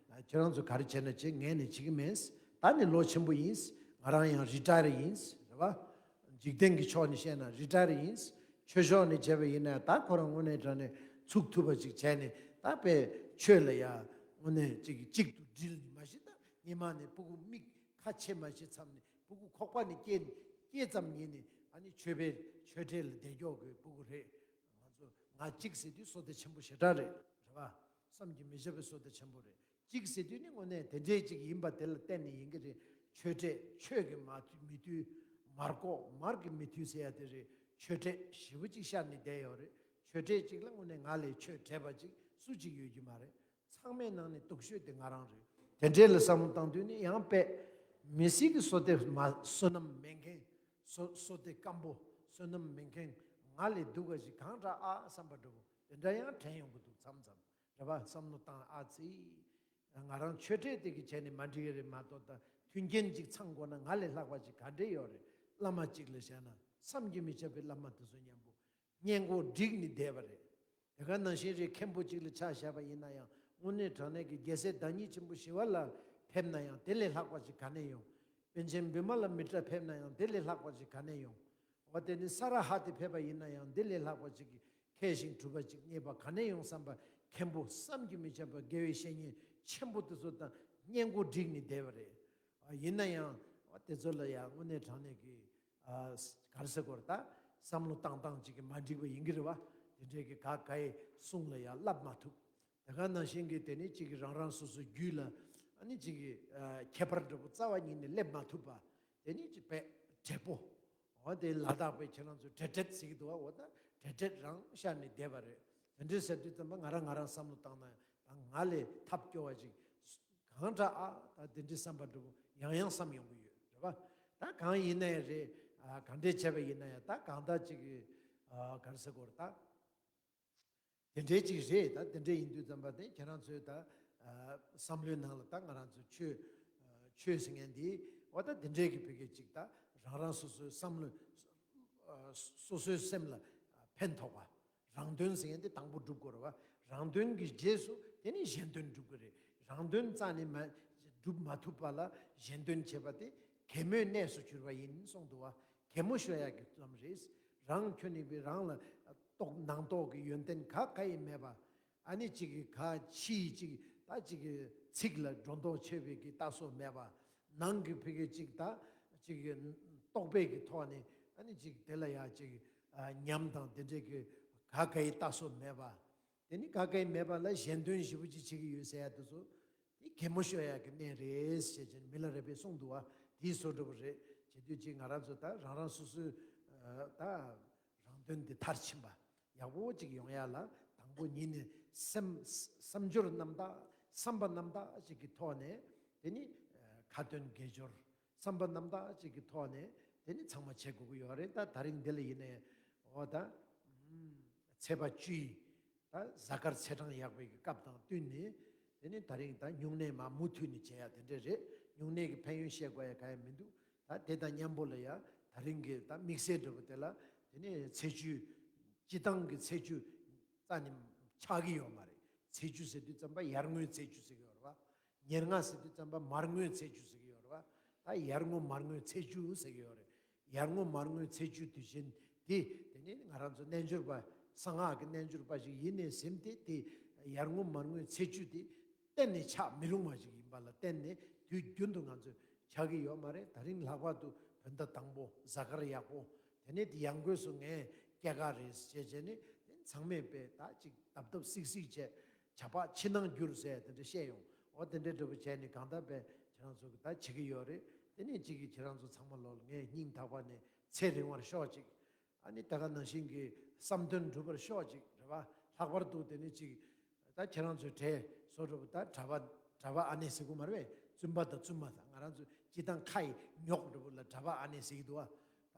ཁྱེད་རང་ཚོ་ག་རེ་བྱེད་ན་བྱེད། ངས་ནི་བྱེད་ཀྱི་མེད། ད་ནི་ལོ་ཆེན་པོ་ཡིན། ང་རང་ཡང་རི་ཊ་ཡར་ཡིན་རེད་བ། འཇིག་རྟེན་གྱི་ཕྱོགས་ནས་བཤད་ན་རི་ཊ་ཡར་ཡིན། ཆོས་ཕྱོགས་ནས་བྱས་པ་ཡིན་ན་ད་ཁོ་རང་དངོས་གནས་དྲང་གནས་ཚུགས་ཐུབ་པ་ཅིག་བྱས་ནས་ད་དཔེ་ཆོས་ལ་ཡ་དངོས་གནས་ཅིག་གཅིག་ཏུ་སྒྲིལ་ནས་མ་གཞི་ད་ཉི་མ་ནས་སྤུ་གུ་མིག་ཁ་ཕྱེ་མ་ཤེས་མཚམས་ནས་སྤུ་གུ་ཁོག་པ་ནས་སྐྱེས་སྐྱེས་ཙམ་ཉིད་ནས་ཨ་ནི་ཆོས་པའི་ཆོས་འབྲེལ་ལ་བསྡད་ཀྱོག་གི་སྤུ་གུ་རེད། ང་ཚོ་ང་གཅིག་ཟེར་དུས་བསོད་བདེ་ཆེན་པོ་ཞེ་དྲག་རེད། རེད་བ། བསམ་གྱིས་མི་ཁྱབ་པའི་བསོད་བདེ་ཆེན་པོ་རེད། གཅིག་ཟེར་དུས་ནི་དངོས་གནས་དེ་འདྲའི་ཅིག་ཡིན་པ་དེ་ལ་བརྟེན་ནས་ཡིན་གྱི་རེད། ཆོས་འབྲེལ་ཆོས་ཀྱི་མ་མི་མཐུན། མར་ཀོག་མར་གྱི་མི་མཐུན་ཟེར་ཡ་དེ་རེད། ཆོས་འབྲེལ་ཞེ་པོ་ཅིག་ཤར་ནས་བསྡད་ཡོད་རེད། ཆོས་འབྲེལ་ཅིག་ལ་དངོས་གནས་ང་ལས་ཆོས་འབྲེལ་པ་ཅིག་སུ་གཅིག་ཡོད་ཀྱི་མ་རེད། ཚང་མའི་ནང་ནས་སྡུག་ཤོས་དེ་ང་རང་རེད། དེ་འདྲའི་ལ་བསམ་བློ་བཏང་དུས་ནི་ཡང་དཔེ་མི་སྲིད་ཀྱི་བསོད་བདེ་མ་བསོད་ནམས་མེད་མཁན། བསོད་བསོད་བདེ་སྐམ་པོ་བསོད་ནམས་མེད་མཁན་ང་ལས་སྡུག་ག་ཞིག་གང་དྲག་ཨ་བསམ་པ་འདྲ་པོ་དེ་འདྲ་ཡང་དྲན་ཡོང་གི་འདུག་མཚམས་མཚམས་རེད་པ། བསམ་བློ་བཏང་ཨ་ཙི། ང་རང་ཆོས་འབྲེལ་དེ་གི་བྱས་ནས་མ་འགྲིག་གི་རེད་མ་གཏོགས་ད་མཐུན་རྐྱེན་ཅིག་ཚང་དགོས་ན་ང་ལས་ལྷག་པ་ཅིག་ག་འདྲས་ཡོད་རེད། བླ་མ་གཅིག་ལ་བཞག་ན་བསམ་གྱིས་མི་ཁྱབ་པའི་བླ་མ་དེ་ཚོ་མཉམ་པོ། སྔས་མགོ་བསྒྲིགས་ནས་བསྡད་པ་རེད། དེ་ག་ནང་བཞིན་རེད། མཁན་པོ་གཅིག་ལ་ཆ་བཞག་པ་ཡིན་ན་ཡང་དངོས་གནས་དྲང་གནས་ཀྱི་རྒྱལ་སྲས་བདག་ཉིད་ཆེན་པོ་ཞི་བ་ལྷ་ཕེབས་ན་ཡང་དེ་ལས་ལྷག་པ་ཞིག་ག་ནས་ཡོང་། པཎ་ཆེན་བི་མ་ལ་མི་ཏྲ་ཕེབས་ན་ཡང་དེ་ལས་ལྷག་པ་ཞིག་ག་ནས་ཡོང་། འོ་དེ་ནི་ས་ར་ཧ་ཏི་ཕེབས་པ་ཡིན་ན་ཡང་དེ་ལས་ལྷག་པ་ཞིག་གི་མཁས་ཤིང་གྲུབ་པ་ཅིག་རྙེད་པ་ག་ནས་ཡོང་བསམ་པ། མཁན་པོ་བསམ་གྱིས་མི་ཁྱབ་པ་དགེ་བའི་བཤེས་གཉེན་ཆེན་པོ་དེ་ཚོ་དང་སྔས་མགོ་བསྒྲིགས་ནས་བསྡད་པ་རེད། ཡིན་ན་ཡང་དེ་ཚོ་ལ་ཡང་དངོས་གནས་དྲང་གནས་ཀྱི་ག་རེ་ཟེར་དགོས་རེད། ད་བསམ་བློ་བཏང་སྟངས་གཅིག་གིས་མ་འགྲིག་པ་ཡིན་གྱི་རེད་བ། དེ་འདྲའི་གི་ག་ག་ཡི་གསུང་ལ་ཡང་བསླབ་མ་ཐུབ། དེ་ག་ནང་བཞིན་གྱི་དེ་ནི་གཅིག་གིས་རང་རང་སོ་སོའི་རྒྱུད་ལ་ཨ་ནི་གཅིག་གི་ཁྱད་པར་འདྲ་པོ་རྩ་བ་ཉིད་ནས་སླེབས་མ་ཐུབ་པ། དེ་ནི་གཅིག་དཔེ་བགྲེས་པོ། འོ་དེ་ལ་དྭགས་པས་ཁྱེད་རང་ཚོ་བགྲེས་བགྲེས་ཟེར་གྱི་འདུག་བ། འོ་ད་བགྲེས་བགྲེས་རང་ཤར་ནས་བསྡད་པ་རེད། དེ་འདྲའི་ཟེར་དུས་ཙམ་པ་ང་རང་ང་རང་བསམ་བློ་བཏང་ན་ད་ང་ལས་ཐབས་སྐྱོ་བ་ཅིག་གང་འདྲ་ཨ་ད་དེ་འདྲའི་བསམ་པ་འདྲ་པོ་ཡང་ཡང་བསམ་ཡོང་གི་ཡོད་རེད་པ། ད་གང་ཡིན་ན་ཡང་རེད། ཨ་གང་འདྲས་བྱས་པ་ཡིན་ན་ཡང་ད་གང་ལྟར་ཅིག་གི་ཨ་ག་རེ་ཟེར་དགོས་རེད་ད། དེ་འདྲའི་ཅིག་རེད། ད་དེ་འདྲའི་ཡིན་དུས་ཙམ་པ་དེ་ཁྱེད་རང་ཚོའི་ད་ཨ་བསམ་བློའི་ནང་ལ་ད་ང་རང་ཚོ་ཆོས་ཨ་ཆོས་ཟེར་མཁན་འདི་འོ་ད་དེ་འདྲའི་གི་བོད་སྐད་ཅིག་ད་རང་རང་སོ་སོའི་བསམ་བློ་ཨ་སོ་སོའི་སེམས་ལ་ཕན་ཐོགས་པ། རང་དོན་ཟེར་མཁན་དེ་དང་པོ་སྒྲུབ་དགོས་རེད་བ། རང་དོན་གྱི་རྗེས་སུ་དེ་ནི་གཞན་དོན་སྒྲུབ་དགོས་རེད། རང་དོན་རྩ་ནས་མ་སྒྲུབ་མ་ཐུབ་པ་ལ་གཞན་དོན་བྱེད་པ་དེ་གད་མོའི་གནས་སུ་གྱུར་པ་ཡིན་གསུངས་འདུག་བ། གད་མོ་ཤོར་ཡག་གི་ཙམ་རེད། རང་ཁྱོན་ནས་པའི་རང་ལ་རྟོག་ནང་རྟོག་གི་ཡོན་ཏན་ག་ག་ཡིན་མེད་པ། ཨ་ནི་གཅིག་གི་ག་ཕྱིའི་གཅིག་ད་གཅིག་གི་ཚིག་ལ་སྒྲོ་འདོགས་ཆོད་པའི་གི་ལྟ་སོགས་མེད་པ། ནང་གི་ཕ་གི་གཅིག་ད་གཅིག་གི་རྟོག་པའི་གི་ཐོག་ནས་ཨ་ནི་གཅིག་དེ་ལ་ཡ་གཅིག་ཉམས་དང་དེ་འདྲའི་གི་ག་ག་ཡི་ལྟ་སོགས་མེད་པ། དེ་ནི་ག་ག་ཡི་མེད་པ་ལ་གཞན་དོན་ཞེ་པོ་ཅིག་བྱེད་ཀྱི་ཡོད་ཟེར་ཡ་དེ་ཚོ་དེ་གད་མོ་ཤོར་ཡག་གི་གནས་རེད་ཟེར་བྱས་ནས་མི་ལ་རས་པས་གསུངས་འདུག་བ། དེའི་བཟོ་འདྲ་པོ་རེད། བྱེད་དུས་ཅིག་ང་རང་ཚོ་ད་རང་རང་སོ་སོའི་ད་རང་དོན་དེ་མཐར་ཕྱིན་པ་ཡག་པོ་ཅིག་ཡོང་ཡ་ལ་དང་པོ་ཉིད་ནས་སེམས་བསམ་སྦྱོར་རྣམ་དག་བསམ་པ་རྣམ་དག་ཅིག་གི་ཐོག་ནས་དེ་ནི་ཁ་ཏོན་དགེ་སྦྱོར་བསམ་པ་རྣམ་དག་ཅིག་གི་ཐོག་ནས་དེ་ནི་ཚང་མ་བྱེད་དགོས་ཀྱི་ཡོད་རེད། ད་ད་རིང་འདི་ལ་ཡིན་ནའི་འོ་ད་ཚེས་པ་བཅུའི་ད་གཟའ་སྐར་ཚེས་གྲངས་ཡག་པའི་གི་སྐབས་དང་བསྟུན་ནས་དེ་ནི་ད་རིང་ད་སྨྱུང་གནས་མ་མུ་མཐུད་ནས་བྱེད་ཡ་དེ་འདྲས་རེད། སྨྱུང་གནས་ཀྱི་ཕན་ཡོན་བཤད་དགོས་ཡ་ག་ཡ་མི་འདུག་ད་དེ་དང་མཉམ་པོ་ལ་ཡ་ད་རིང་གི་ད་དམིགས་བསལ་འདྲ་པོ་དེ་ལ་དེ་ནི་ཚེས་བཅུ་སྤྱི་བཏང་གི་ཚེས་བཅུ་རྩ་ནས་ཆགས་ཀྱི་ཡོད་མ་རེད། ཚེས་བཅུ་ཟེར་དུས་ཙམ་པ་ཡར་ངོའི་ཚེས་བཅུ་ཟེར་གྱི་ཡོད་རེད་བ། ཉེར་ལྔ་ཟེར་དུས་ཙམ་པ་མར་ངོའི་ཚེས་བཅུ་ཟེར་གྱི་ཡོད་རེད་བ། ད་ཡར་ངོ་མར་ངོའི་ཚེས་བཅུ་ཟེར་གྱི་ཡོད་རེད། ཡར་ངོ་མར་ངོའི་ཚེས་བཅུ་དུས་ཆེན་དེ་དེ་ནི་ང་རང་ཚོ་རྣལ་འབྱོར་པ་གསང་སྔགས་ཀྱི་རྣལ་འབྱོར་པ་ཞིག་ཡིན་ནའི་ཟིན་ཏེ་དེ་ཡར་ངོ་མར་ངོའི་ཚེས་བཅུ་དེ་གཏན་ནས་ཆགས་མི་རུང་བ་ཞིག་ཡིན་པ་ལ་བརྟེན་ནས་དུས་རྒྱུན་དུ་ང་ཚོས་ཆགས་ཀྱི་ཡོད་མ་རེད། ད་རིང་ལྷག་པར་དུ་བོད་ཟླ་དང་པོ་གཟའ་སྐར་ཡག་པོ་དེ་ནས་དེ་ཡང་སྒོས་སུ་ངས་ སྐྱེས་སྐར་རེད་ཟེར་བྱས་ནས་དེ་ཚང་མས་དཔེ་ད་ཅིག་བརྡབ་བརྡབ་སིག་སིག་བྱས། བྱ་བག་ཕྱི་ནང་བསྒྱུར་ཟེར་དེ་འདྲ་བཤད་ཡོང་། འོ་དེ་འདྲ་འདྲ་པོ་བྱས་ནས་གང་ལྟར་དཔེ་ཁྱེད་རང་ཚོ་གི་ད་བྱེད་ཀྱི་ཡོད་རེད། དེ་ནས་ཅིག་གིས་ཁྱེད་རང་ཚོ་ཚང་མ་ལོ་ལ་ངས་སྙིང་ཐག་པ་ནས་ཚེ་རིང་བར་ཤོག་ཅིག་ཨ་ནི་ད་ག་ནང་བཞིན་གྱི་བསམ་དོན་འགྲུབ་པར་ཤོག་ཅིག་རེད་པ། ལྷག་པར་དུ་དེ་ནི་ཅིག་ད་ཁྱེད་རང་ཚོའི་གྲས་སོ་འགྲོ་བ་ད་གྲྭ་པ་གྲྭ་པ་ཨ་ནེ་ཟེར་གྱི་མ་རེད་པས། བཙུན་པ་དང་བཙུན་མ་དང་ང་རང་ཚོ་སྤྱི་བཏང་ཁ་ཡི་ཉོག་འགྲོ་བ་ལ་གྲྭ་པ་ཨ་ནེ་ཟེར་གྱི་འདུག་ཨ།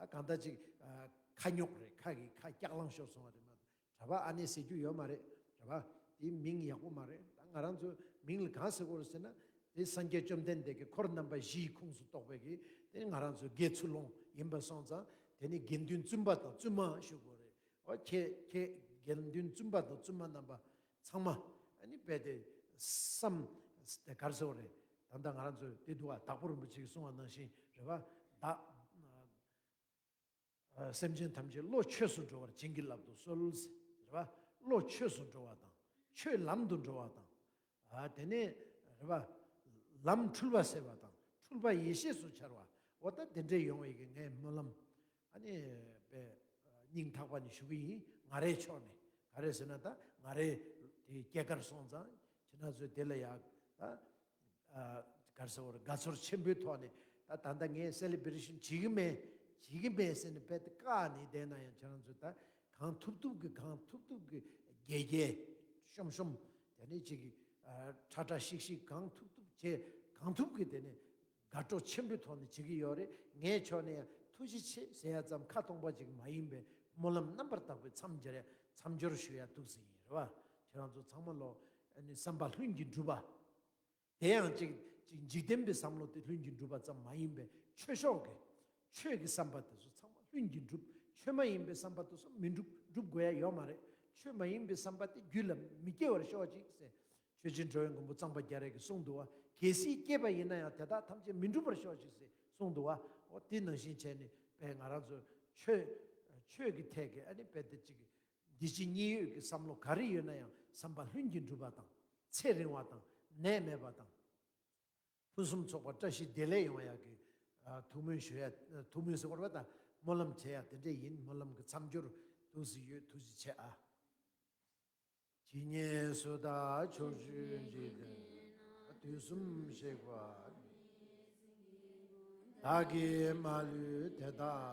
ད་གང་ལྟར་ཅིག་ཨ། ཁ་ཉོག་རེད། ཁ་གི་ཁ་སྐྱག་ལང་ཤོར་སོང་བ་རེད་མ་གཏོགས། གྲྭ་པ་ཨ་ནེ་ཟེར་རྒྱུ་ཡོད་མ་རེད། གྲྭ་པ་དེའི་མིང་ཡག་པོ་མ་རེད། ད་ང་རང་ཚོ་མིང་ལ་གང་ཟེར་དགོས་རེད་ཟེར་ན། དེ་སངས་རྒྱས་བཅོམ་ལྡན་འདས་ཀྱིས་འཁོར་རྣམ་པ་བཞིའི་ཁོངས་སུ་གཏོགས་པའི་གི་དེ་ནི་ང་རང་ཚོའི་དགེ་ཚུལ་སློང་ཡིན་པ་སོང་ཙང་། དེ་ནི་དགེ་འདུན་བཙུན་པ་དང་བཙུན་མ་ཞུ་དགོས་རེད། འོ་ཁྱེད་ཁྱེད་དགེ་འདུན་བཙུན་པ་དང་བཙུན་མ་རྣམ་པ་ཚང་མ་ཨ་ནི་དཔེ་དེ་བསམ་དེ་གར་སོང་རེད། ད་ལྟ་ང་རང་ཚོ་དེ་འདུག་བ། དྭགས་པོ་རིན་པོ་ཆེ་གིས་གསུངས་པ་ནང་བཞིན་རེད་པ། བདག་སེམས་ཅན་ཐམས་ཅད་བློ་ཆོས་སུ་འགྲོ་བར་བྱིན་གྱིས་བརླབ་ཏུ་གསོལ། རེད་པ། བློ་ཆོས་སུ་འགྲོ་བ་དང་ཆོས་ལམ་དུ་འགྲོ་བ་དང་། ཨ་དེ་ནས་རེད་པ། ལམ་འཁྲུལ་པ་སེལ་བ་དང་འཁྲུལ་པ་ཡེ་ཤེས་སུ་འཆར་བ། འོ་ད་དེ་འདྲས་ཡོང་བའི་གི་ངའི་སྨོན་ལམ་ཨ་ནི་དཔེ་སྙིང་ཐག་པ་ནས་ཞུ་གི་ཡིན། ང་རའི་ཕྱོགས་ནས། ག་རེ་ཟེར་ན་ད་ང་རའི་དེ་སྐྱེས་སྐར་སོང་ཙང་ཁྱེད་རང་ཚོས་དེ་ལ་ཡག་ད། ཨ་ག་རེ་ཟེར་དགོས་རེད། དགའ་ཚོར་ཆེན་པོའི་ཐོག་ནས་ད་ད་ལྟ་ངས་སེ་ལི་བྷི་རེ་ཤན་བྱེད་ཀྱི་མེད། བྱེད་ཀྱི་མེད་ཟེར་ནས་དཔེ་དེ་བཀག་ནས་བསྡད་ན་ཡང་ཁྱེད་རང་ཚོས་ད་གང་ཐུབ་ཐུབ་ཀྱིས་གང་ཐུབ་ཐུབ་ཀྱིས་རྒྱས་རྒྱས་ཤོམ་ཤོམ། དེ་ནས་ཅིག་ཨ་ཁྲ་ཁྲ་ཤིག་ཤིག་གང་ཐུབ་ཐུབ་བྱས། གང་ཐུབ་ཀྱིས་དེ་ནས་དགའ་སྤྲོ་ཆེན་པོའི་ཐོག་ནས་བྱེད་ཀྱི་ཡོད་རེད། ངའི་ཕྱོགས་ནས་ཡང་ཐུགས་རྗེ་ཆེ་ཟེར་ཡ་ཙམ་ཁ་སྟོང་པ་ཅིག་མ་ཡིན་པའི་སྨོན་ལམ་རྣམ་པར་དག་པའི་མཚམས་སྦྱར་ཡ་མཚམས་སྦྱོར་ཞུ་ཡ་འདུག་ཟེར་ཡིན་རེད་པ། ཁྱེད་རང་ཚོ་ཚང་མ་ལོ་ཨ་ནི་བསམ་པ་ལྷུན་གྱིས་འགྲུབ་པ། དེ་ཡང་ཅིག་ཅིག་འཇིག་རྟེན་པའི་བསམ་བློ་དེ་ལྷུན་གྱིས་འགྲུབ་པ་ཙམ་མ་ཡིན་པའི་ཆོས་ཕྱོགས་ཀྱི་ཆོས་ཀྱི་བསམ་པ་དེ་ཚོ་ཚང་མ་ལྷུན་གྱིས་འགྲུབ། ཆོས་མ་ཡིན་པའི་བསམ་པ་དེ་ཚོ་མི་འགྲུབ། འགྲུབ་དགོས་ཡ་ཡོད་མ་རེད། ཆོས་མ་ཡིན་པའི་བསམ་པ་དེ་རྒྱུད་ལ་མི་སྐྱེ་བར་ཤོག་ཅིག་ཟེར། ཆོས་རྗེ་འགྲོ་བའི་མགོན་པོ་གཙང་པ་རྒྱ་རས་ཀྱིས་གསུངས་འདུག་བ། གལ་སྲིད་སྐྱེས་པ་ཡིན་ན་ཡང་དེ་དག་ཐམས་ཅད་མི་འགྲུབ་པར་ཤོག་ཅིག་ཟེར་གསུངས་འདུག་བ། འོ་དེ་ནང་བཞིན་བྱས་ནས་དཔེ་ང་རང་ཚོ་ཆོས་ཆོས་ཀྱི་ཐད་ཀྱི་ཨ་ནི་དཔེ་དེ་ཅིག་འདི་ཕྱི་གཉིས་ཡོད་ཀྱི་བསམ་བློ་ག་རེ་ཡོད་ན་ཡང་བསམ་པ་ལྷུན་གྱིས་འགྲུབ་པ་དང་། ཚེ་རིང་བ་དང་ནད་མེད་པ་དང་། ཕུན་སུམ་ཚོགས་པ་བཀྲ་ཤིས་བདེ་ལེགས་ཡོང་ཡག་གི་ཨ་ཐུགས་སྨོན་ཞུ་ཡ། ཐུགས་སྨོན་ཟེར་བ་རེད་པ། ད་སྨོན་ལམ་བྱེད་ཡ་དེ་འདྲས་ཡིན། སྨོན་ལམ་གྱི་མཚམས་སྦྱོར་འདུག་སེ་ཡོད། ཐུགས་རྗེ་ཆེ་ཨ། ཇི་སྙེད་སུ་དག་ཕྱོགས་བཅུའི་འཇིག་རྟེན་ན། དུས་གསུམ་གཤེགས་པ་བདག་གིས་མ་ལུས་དེ་དག་